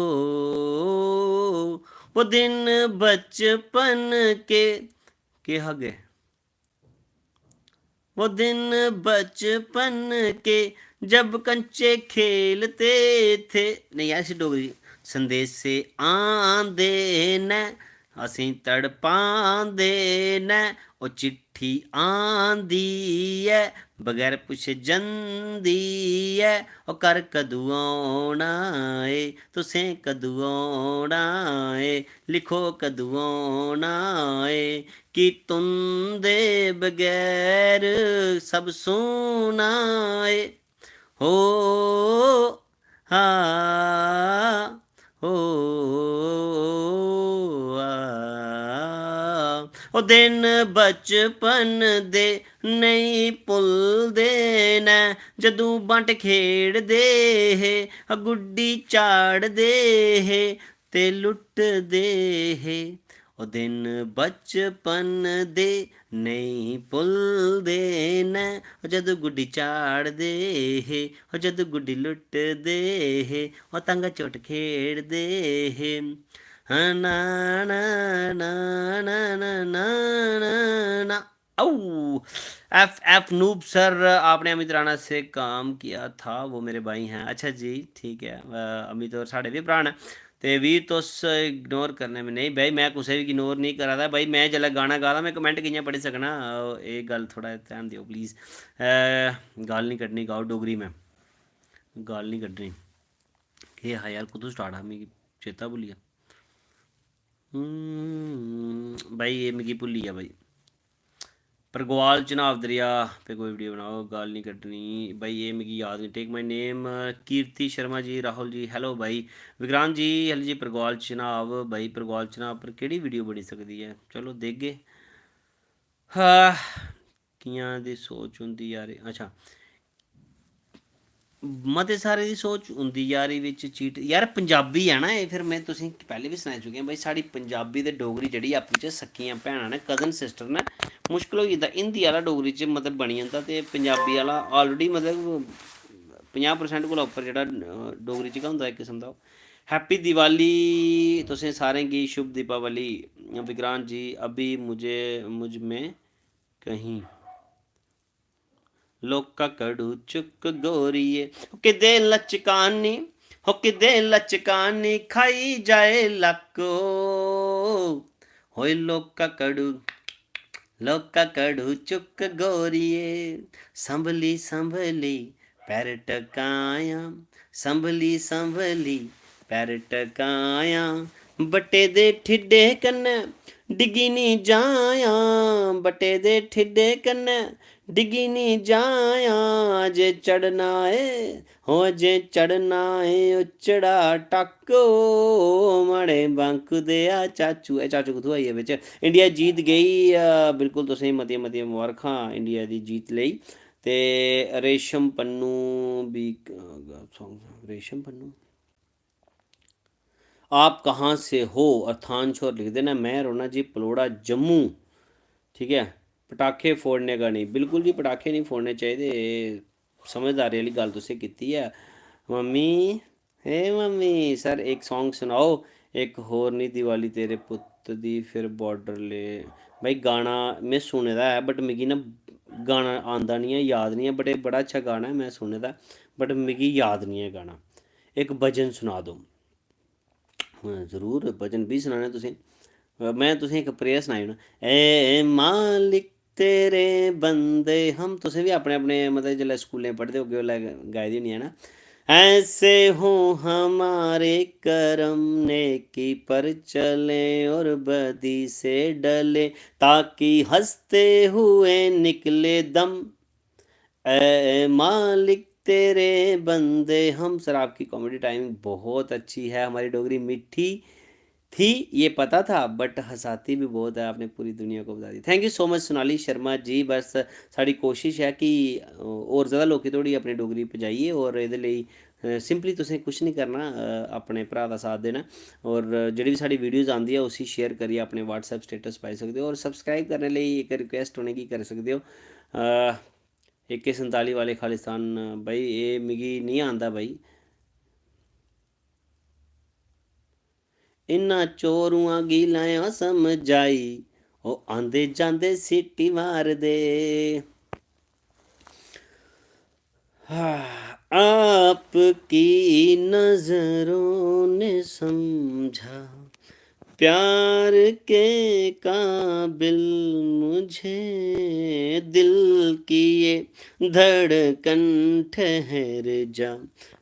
वो दिन बचपन के, के हगे, वो दिन बचपन के जब कंचे खेलते थे। नहीं यार, इसी डोगरी, संदेशे आंदे न, असें तड़पांदे न, ओ चिट्ठी आंदी ऐ, बगैर पुच्छे जंदी ऐ, ओ घर कदूं औना ऐ, तुसें कदूं औना ऐ, लिखो कदूं औना ऐ, कि तुंदे बगैर सब सूना ऐ। हो, हा, हो, आ। ओ दिन बचपन दे नेईं भुलदे न, जदूं बांटे खेड़दे हे, गुड्डी चाढ़दे हे ते लुटदे हे। ओ दिन बचपन दे नेईं भुलदे न, ओ जदूं गुड्डी चाढ़दे हे, ओ जदूं गुड्डी लुटदे हे, ओ तांगा चोट खेड़दे हे। ना, ना, ना। ओ, एफ, एफ नूब सर, आपने अमित राणा से काम किया था, वो मेरे भाई हैं। अच्छा जी, ठीक है। अ, अमित होर साढ़े बी भ्राऽ न। ते वीर, तुस ignore करने में, नेईं भाई, में कुसै बी ignore नेईं करा दा भाई। में जेल्लै गाना गा दा, में comment कि'यां पढ़ी सकना? अ, एह् गल्ल थोह्ड़ा ध्यान देओ please। अ, गाल निं कड्ढनी, गाओ डोगरी में। गाल निं कड्ढनी। केह् हा यार, कुत्थूं start हा, मिगी चेता भुल्ली गेआ। हम्म, भाई, एह् मिगी भुल्ली गेआ भाई। परगवाल चन्हां दरेआ पे कोई video बनाओ, गल्ल निं कड्ढनी। भाई, एह् मिगी याद निं। Take my name, Kirti Sharma ji, Rahul ji, hello भाई। विक्रांत जी, hello जी, परगवाल चन्हां, भाई, परगवाल चन्हां पर केह्ड़ी video बनी सकदी ऐ? चलो, देखगे। हाँ, कि'यां दी सोच होंदी यार, अच्छा। मते सारे दी सोच होंदी यारी बिच cheat। यार, पंजाबी ऐ ना एह्, फिर में तुसें गी पैह्लें बी सनाई चुके आं भाई, साढ़ी पंजाबी ते डोगरी जेह्ड़ी आपूं च सक्कियां भैनां न, cousin sister न, मुश्कल होई जंदा। हिंदी आह्ला डोगरी च मतलब बनी जंदा ते पंजाबी आह्ला already मतलब पंजाह् percent कोला उप्पर जेह्ड़ा, अ, डोगरी च गै होंदा इक किस्म दा ओह्। Happy दिवाली तुसें सारें गी, शुभ दीपावली विक्रांत जी, अभी मुझे, मुझ में कहीं। लोका कड़ू चुक गोरिये, ओ किदे लचकानी, हो किदे लचकानी, खाई जाए लक्क ओ। होए लोका कड़ू, लोका कड़ू चुक गोरिये, संभली संभली पैर टकायां, संभली संभली पैर टकायां। बट्टे दे ठिड्डे कन्नै डिग्गी निं जायां, बट्टे दे ठिड्डे कन्नै डिग्गी निं जायां। अजें चढ़ना ऐ, हो अजें चढ़ना ऐ उच्चड़ा टक्क ओ, माड़े बांकू देआ चाचू। एह् चाचू कुत्थूं आई गे बिच? इंडिया जीत गेई, अ, बिल्कुल तुसें गी मतियां मतियां मबारखां इंडिया दी जीत लेई। ते रेशम पन्नू बी, रेशम पन्नू, आप कहाँ से हो? अर्थांश होर लिखदे न, में रौह्ना जी पलौड़ा, जम्मू। ठीक ऐ, पटाखे फोड़ने का नहीं। बिल्कुल जी, पटाखे नहीं फोड़ने चाहिदे। एह् समझदारी आह्ली गल्ल तुसें कीती ऐ। मम्मी, हे मम्मी, सर, एक song सुनाओ, एक होर नी दिवाली तेरे पुत्त दी, फिर बॉर्डर ले। भाई, गाना में सुने दा ऐ, but मिगी ना गाना आंदा निं ऐ, याद निं ऐ, but एह् बड़ा अच्छा गाना ऐ, में सुने दा ऐ, but मिगी याद निं ऐ गाना। इक भजन सुना दो। हां, जरूर, भजन बी सनाना तुसें। अ, में तुसें इक prayer सनाई ओड़ां। ए मालिक, तेरे बंदे हम। तुसें बी अपने अपने, मतलब, जिसलै स्कूलें पढ़दे होगे, उसलै गाई दी होनी है ना। ऐसे हों हमारे करम, नेकी पर चलें और बदी से डलें, ताकि हंसते हुए निकले दम। ऐ मालिक तेरे बंदे हम। सर, आपकी कॉमेडी टाइमिंग बहुत अच्छी है। हमारी डोगरी मीठी थी, ये पता था, बट हंसाती भी बहुत है। आपने पूरी दुनिया को बता दी। Thank you so much Sonali Sharma ji. बस साढ़ी कोशिश है कि, अ, होर ज़्यादा लोकें धोड़ी अपनी डोगरी पजाइए, और एह्दे लेई, अ, सिंपली तुसें कुछ नहीं करना, अ, अपने भ्राऽ दा साथ देना, और जेह्ड़ी बी साढ़ी वीडियोज़ आंदी ऐ, उसी शेयर करियै अपने WhatsApp स्टेटस पाई सकदे ओ, और सब्सक्राइब करने लेई इक रिक्वेस्ट उ'नेंगी करी सकदे ओ। अ, ए के संताली वाले खालिस्तान, भाई, एह् मिगी निं आंदा भाई। इन्ना चोरुआं गी लायां समझाई, ओह् आंदे जांदे सीटी मारदे। हाँ, आपकी नजरों ने समझा प्यार के काबिल मुझे, दिल की ये धड़कन ठहर जा,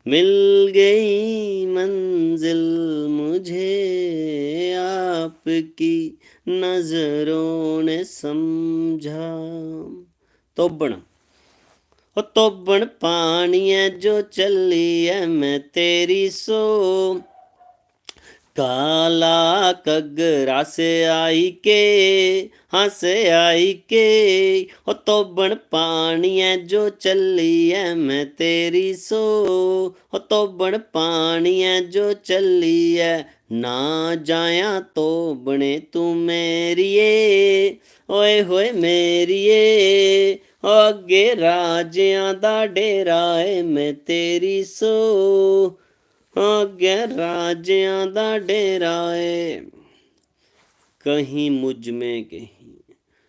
मिल गई मंजिल मुझे, आपकी नजरों ने समझा। तोबण, ओ तोबण पानियै जो चली ऐ, मैं तेरी सो। काला घग्गरा से आई के, हाँ, से आई के, ओ तोबण पानियै जो चली ऐ, मैं तेरी सो। ओ तोबण पानियै जो चली ऐ, ना जायां तोबणे तू मेरिये, ओए होए मेरिये। ओ अग्गे राजेआं दा डेरा ऐ, मैं तेरी सो। अग्गें राजेआं दा डेरा ऐ, कहीं मुझ में कहीं।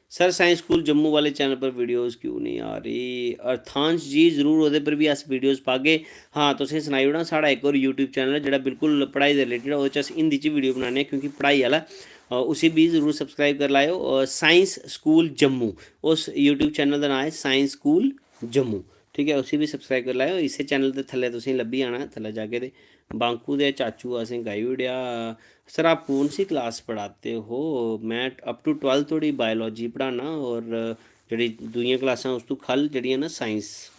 सर, साइंस स्कूल जम्मू वाले चैनल पर वीडियोज़ क्यों नहीं आ रही? अर्थांश जी, ज़रूर ओह्दे पर बी अस वीडियोज़ पागे। हाँ, तुसें सनाई ओड़ां, साढ़ा इक होर YouTube चैनल ऐ जेह्ड़ा बिल्कुल पढ़ाई दे रिलेटेड ऐ, ओह्दे च अस हिंदी च वीडियो बनाने आं, क्योंकि पढ़ाई आह्ला, अ, उसी बी ज़रूर सब्सक्राइब करी लैएओ। अ, साइंस स्कूल जम्मू, उस YouTube चैनल दा नांऽ ऐ साइंस स्कूल जम्मू। ठीक ऐ, उसी बी सब्सक्राइब करी लैएओ। इस्सै चैनल दे थल्लै तुसेंगी लब्भी जाना, थल्लै जागे ते बांकू दे चाचू असें गाई ओड़ेआ। "सर, आप कौन सी क्लास पढ़ाते हो?" मैं अप टू ट्वेल्थ धोड़ी बायोलॉजी पढ़ाना, और जेह्ड़ी दूइयां क्लासां उस तू ख'ल्ल जेह्ड़ियां ना, साइंस।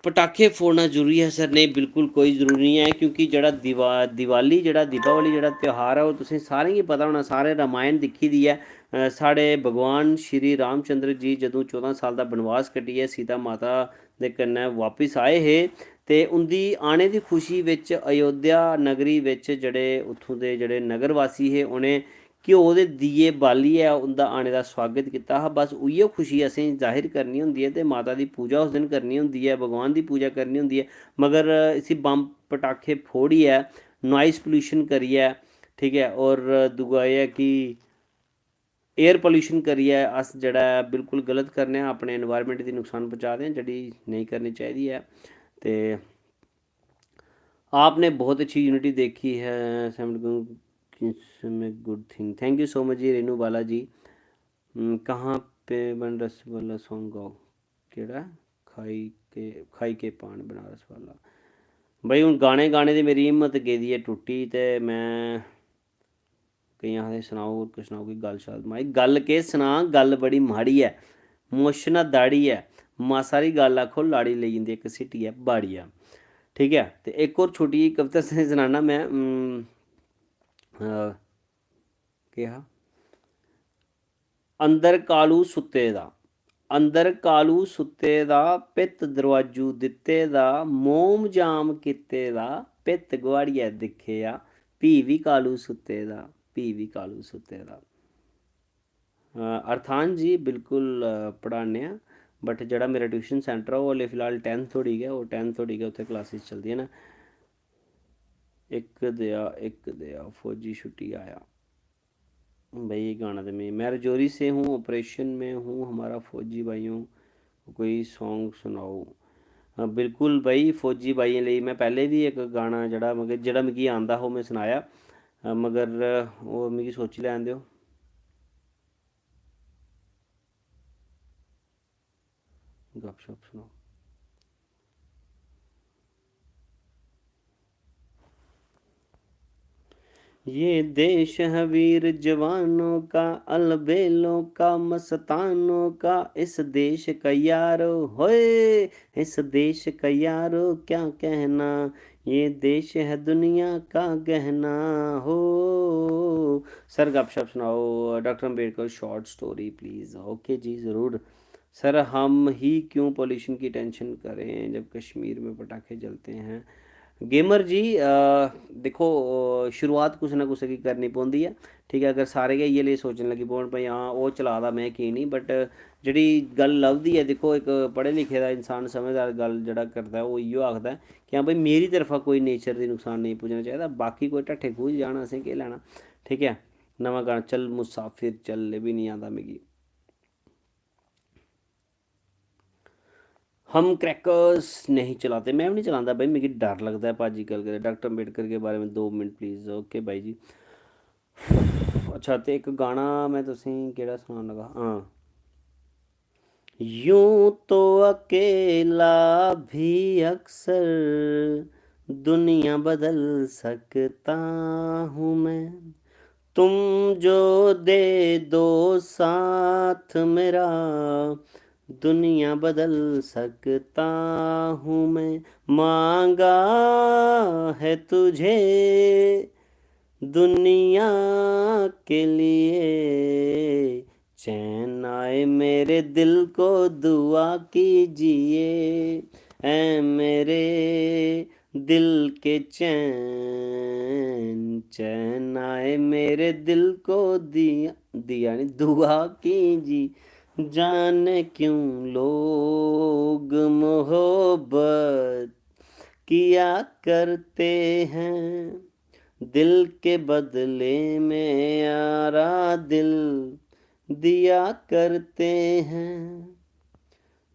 पटाखे फोड़ना जरूरी ऐ सर? नेईं, बिल्कुल कोई जरूरी निं ऐ, क्योंकि जेह्ड़ा दिवा-, दिवाली, जेह्ड़ा दीपावली, जेह्ड़ा त्यहार ऐ, ओह् तुसें सारें गी पता होना, सारें रामायण दिक्खी दी ऐ। अ, साढ़े भगवान श्री रामचंद्र जी जदूं चौदां साल दा बनवास कट्टियै सीता माता दे कन्नै वापस आए हे, ते उं'दी आने दी खुशी बिच अयोध्या नगरी बिच जेह्ड़े उत्थूं दे जेह्ड़े नगरवासी हे, उ'नें घ्यो दे दीए बालियै उं'दा आने दा सुआगत कीता हा। बस उ'ऐ खुशी असें जाहिर करनी होंदी ऐ, ते माता दी पूजा उस दिन करनी होंदी ऐ, भगवान दी पूजा करनी होंदी ऐ। मगर इसी बम्ब पटाखे फोड़ियै, नॉइस पोल्यूशन करियै, ठीक ऐ, और दूआ एह् ऐ कि एयर पोल्यूशन करियै अस जेह्ड़ा ऐ बिल्कुल गलत करने आं, अपने एनवायरनमेंट दी नुकसान पहुंचा दे आं, जेह्ड़ी नेईं करनी चाहिदी ऐ। ते आपने बहुत अच्छी यूनिटी देखी है, सेवन किस में good thing. Thank you so much जी रेनू बाला जी। हम्म, कहाँ पे बन रसगुल्ला सॉन्ग गाओ? केह्ड़ा? खाई के, खाई के पान बनारस वाला। भाई, हून गाने गाने दी मेरी हिम्मत गेदी ऐ टुट्टी, ते मैं केईं आखदे, "सनाओ, होर किश सनाओ, कोई गल्ल शल्ल।" माए, गल्ल केह् सनां, गल्ल बड़ी माड़ी ऐ, मुश्क ना दाढ़ी ऐ, मासा हारी गल्ल आखो, लाड़ी लेई जंदी इक सिट्टियै बाड़िया। ठीक ऐ, ते इक होर छोटी जेही कविता तुसेंगी सनाना मैं, उम, अ, केह् हा? अंदर कालू सुत्ते दा, अंदर कालू सुत्ते दा, भित्त दरोआजू दित्ते दा, मोम जाम कीते दा, भित्त गुआड़ियै दिक्खेआ, फ्ही बी कालू सुत्ते दा, फ्ही बी कालू सुत्ते दा। अ, अर्थान जी, बिल्कुल, अ, पढ़ाने आं, but जेह्ड़ा मेरा ट्यूशन सेंटर ऐ, ओह् हल्ले फिलहाल टैन्थ धोड़ी गै, ओह् टैन्थ धोड़ी गै उत्थै क्लासिस चलदियां न। इक देआ, इक देआ, फौजी छुट्टी आया। भाई, ये गाना तो मैं, "मैं रजौरी से हूँ, ऑपरेशन में हूँ, हमारा फौजी भाइयों, कोई सॉन्ग सुनाओ।" हाँ, बिल्कुल भाई, फौजी भाइयें लेई मैं पैह्ले बी इक गाना जेह्ड़ा, मगर जेह्ड़ा मिगी आंदा हा, ओह् मैं सनाया, अ, मगर ओह् मिगी सोची लैन देओ। गपशप सुनाओ। ये देश है वीर जवानों का, अलबेलों का, मस्तानों का, इस देश का यारो होए, इस देश का यारो क्या कहना, ये देश है दुनिया का गहना। हो सर, गपशप सुनाओ, doctor Ambedkar, short story please. Okay जी, ज़रूर। सर, हम ही क्यों पॉल्यूशन की टेंशन करें जब कश्मीर में पटाखे जलते हैं? गेमर जी, अ, दिक्खो, अ, शुरुआत कुसै ना कुसै गी करनी पौंदी ऐ, ठीक ऐ। अगर सारे गै इ'यै लेई सोचन लगी पौन, भाई, हां, ओह् चला दा, में की निं, बट जेह्ड़ी गल्ल लभदी ऐ, दिक्खो, इक पढ़े लिखे दा इंसान, समझदार गल्ल जेह्ड़ा करदा ऐ, ओह् इ'यो आखदा ऐ कि हां भाई, मेरी तरफा कोई नेचर दी नुकसान नेईं पुज्जना चाहिदा, बाकी कोई ढट्ठे खूह् च जान, असें केह् लैना, ठीक ऐ। नमां गाना, चल मुसाफिर चल, एह् बी निं आंदा मिगी। हम क्रैकर्स नहीं चलाते, में बी निं चलांदा भाई, मिगी डर लगदा ऐ भाजी गल्ल करै। डॉक्टर अम्बेडकर के बारे में दो मिनट प्लीज। ओके भाई जी। अच्छा, ते इक गाना में तुसेंगी केह्ड़ा सनान लगा, हां। यूं तो अकेला भी अक्सर दुनिया बदल सकता हूँ मैं, तुम जो दे दो साथ मेरा, दुनिया बदल सकता हूँ मैं। मांगा है तुझे दुनिया के लिए, चैन आए मेरे दिल को दुआ कीजिए, ऐ मेरे दिल के चैन, चैन आए मेरे दिल को दिया, दिया नहीं, दुआ कीजिए। जाने क्यों लोग मोहब्बत किया करते हैं, दिल के बदले में यारा दिल दिया करते हैं।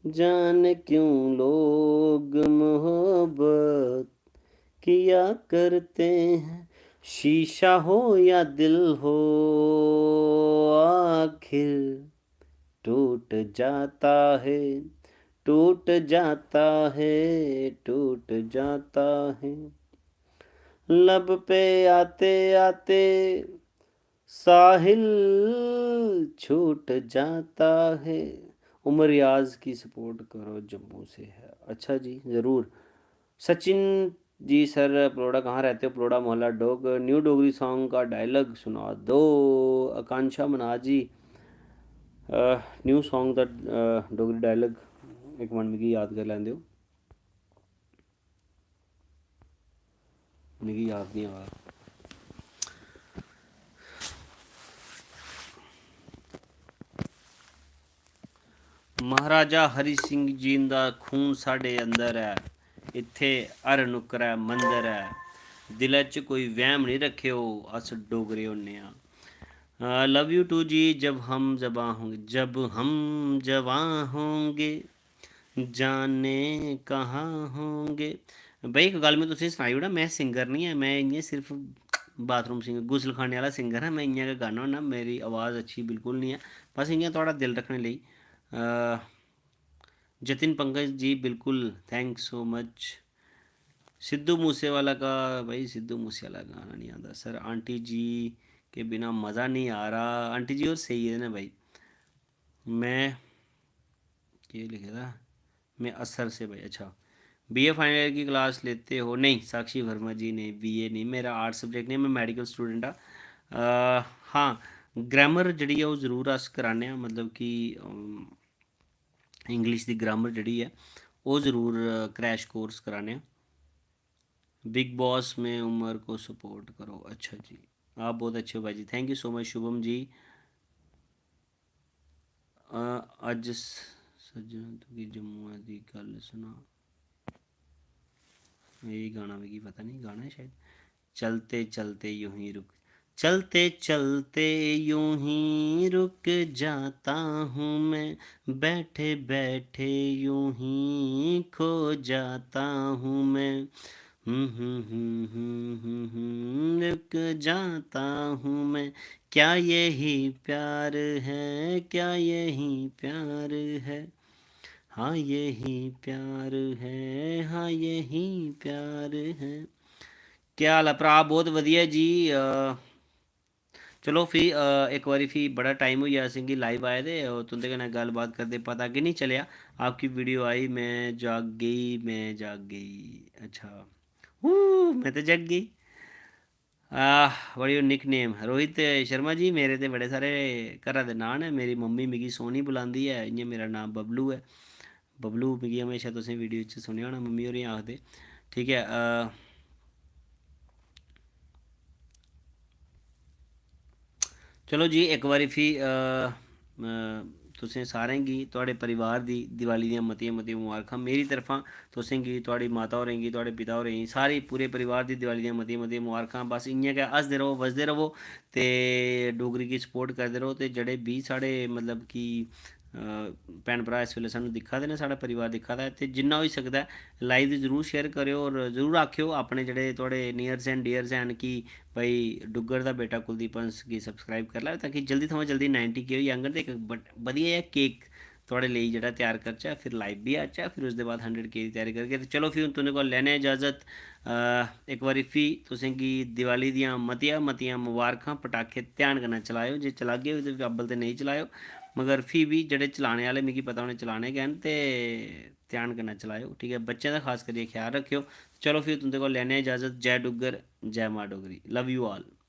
जाने क्यों लोग मोहब्बत किया करते हैं। शीशा हो या दिल हो, आखिर टूट जाता है, टूट जाता है, टूट जाता है। लब पे आते आते साहिल छूट जाता है। उमर रियाज की सपोर्ट करो, जम्मू से है। अच्छा जी, ज़रूर। सचिन जी, सर, पलौड़ा कहाँ रहते हो? पलौड़ा मोहल्ला डोग। न्यू डोगरी सॉन्ग का डायलॉग सुना दो। आकांक्षा मनाज जी, अ, न्यू सॉन्ग दा, अ, डोगरी डायलॉग इक मिनट मिगी याद करी लैन देओ। मिगी याद निं आवा दा। महाराजा हरि सिंह जी दा खून साढ़े अंदर ऐ, इत्थै हर नुक्करै मंदर ऐ, दिलै च कोई वैह्म निं रक्खेओ, अस डोगरे होन्ने आं। लव यू टू जी। जब हम जबां होंगे, जब हम जवां होंगे, जाने कहाँ होंगे। भाई, इक गल्ल में तुसेंगी सनाई ओड़ां, में सिंगर निं ऐ, में इ'यां सिर्फ बाथरूम सिंगर, गुसलखाने आह्ला सिंगर आं। में इ'यां गै गान्ना होन्ना, मेरी आवाज़ अच्छी बिल्कुल निं ऐ, बस इ'यां थुआढ़ा दिल रक्खने लेई। अ, जतिन पंकज जी, बिल्कुल, thanks so much। Sidhu Moosewala का, भाई, सिद्धू मूसेवाला गाना नहीं आता सर। आंटी जी के बिना मज़ा नहीं आ रहा। आंटी जी होर स्हेई गेदे न भाई। में केह् लिखे दा? मैं असर से भाई, अच्छा। बीए फाइनल ईयर की क्लास लेते हो? नहीं, साक्षी वर्मा जी, नहीं, बीए नहीं, मेरा आर्ट्स सब्जेक्ट नहीं, मैं मेडिकल स्टूडेंट हाँ। हाँ, ग्रामर जेह्ड़ी ऐ, ओह् जरूर अस कराने आं, मतलब कि, अम, इंग्लिश दी ग्रामर जेह्ड़ी ऐ, ओह् जरूर, अ, क्रैश कोर्स कराने आं। बिग बॉस में उमर को सपोर्ट करो। अच्छा जी, आप बहुत अच्छे हो भाई जी, thank you so much Shubham ji. अ, अज्ज स-, सज्जन तुगी जम्मुआ दी गल्ल सनां। एह् गाना मिगी पता निं, गाना ऐ शायद। चलते चलते यूं ही रुक, चलते चलते यूं ही रुक जाता हूँ मैं, बैठे बैठे यूं ही खो जाता हूँ मैं। हम्म, हम्म, हम्म, हम्म, हम्म, हम्म, रुक जाता हूँ मैं। क्या यही प्यार है, क्या यही प्यार है? हाँ, यही प्यार है, हाँ, यही प्यार है। क्या हाल ऐ भ्राऽ? बहुत बधिया जी। अ, चलो फ्ही, अ, इक बारी फ्ही बड़ा टाइम होई गेआ असेंगी लाइव आए दे, और तुं'दे कन्नै गल्लबात करदे पता गै निं चलेआ। आपकी वीडियो आई, मैं जाग गई, मैं जाग गई। अच्छा, हू, मैं ते जग गई। आह, what your nickname? Rohit Sharma जी, मेरे ते बड़े सारे घरा दे नांऽ न। मेरी मम्मी मिगी सोनी बुलांदी ऐ, इ'यां मेरा नांऽ बबलू ऐ। बबलू मिगी म्हेशा तुसें वीडियो च सुनेआ होना, मम्मी होरें आखदे। ठीक ऐ, अ, चलो जी, इक बारी फ्ही, अ, अ, तुसें सारें गी, थुआढ़े परिवार दी दिवाली दियां मतियां मतियां मबारखां मेरी तरफा। तुसें गी, थुआढ़ी माता होरें गी, थुआढ़े पिता होरें गी, सारे पूरे परिवार दी दिवाली दियां मतियां मतियां मबारखां। बस इ'यां गै हसदे र'वो, बसदे र'वो ते डोगरी गी सपोर्ट करदे र'वो। ते जेह्ड़े बी साढ़े, मतलब कि, अ, भैन भ्राऽ इस बेल्लै सानूं दिक्खा दे न, साढ़ा परिवार दिक्खा दा ऐ, ते जिन्ना होई सकदा ऐ लाइव गी जरूर शेयर करेओ, और जरूर आखेओ अपने जेह्ड़े थुआढ़े nears and dears हैन कि भाई डुग्गर दा बेटा कुलदीप हंस गी सब्सक्राइब करी लैओ, ताकि जल्दी थमां जल्दी नाइंटी के होई जाङन ते इक बड-, बधिया जेहा केक थुआढ़े लेई जेह्ड़ा त्यार करचै, फिर लाइव बी आचै, फिर उसदे बाद हंड्रेड के दी त्यारी करगे। ते चलो फ्ही हून तुं'दे कोला लैने आं इजाजत। अ, इक बारी फ्ही तुसें गी दिवाली दियां मतियां मतियां मबारखां। पटाखे ध्यान कन्नै चलाएओ, जे चलागे बी ते अब्बल ते नेईं चलाएओ, मगर फ्ही बी जेह्ड़े चलाने आह्ले, मिगी पता उ'नें चलाने गै न, ते ध्यान कन्नै चलाएओ, ठीक ऐ? बच्चें दा खास करियै ख्याल रक्खेओ। चलो फ्ही तुं'दे कोला लैने आं इजाजत। जय डुग्गर, जय मां डोगरी, love you all।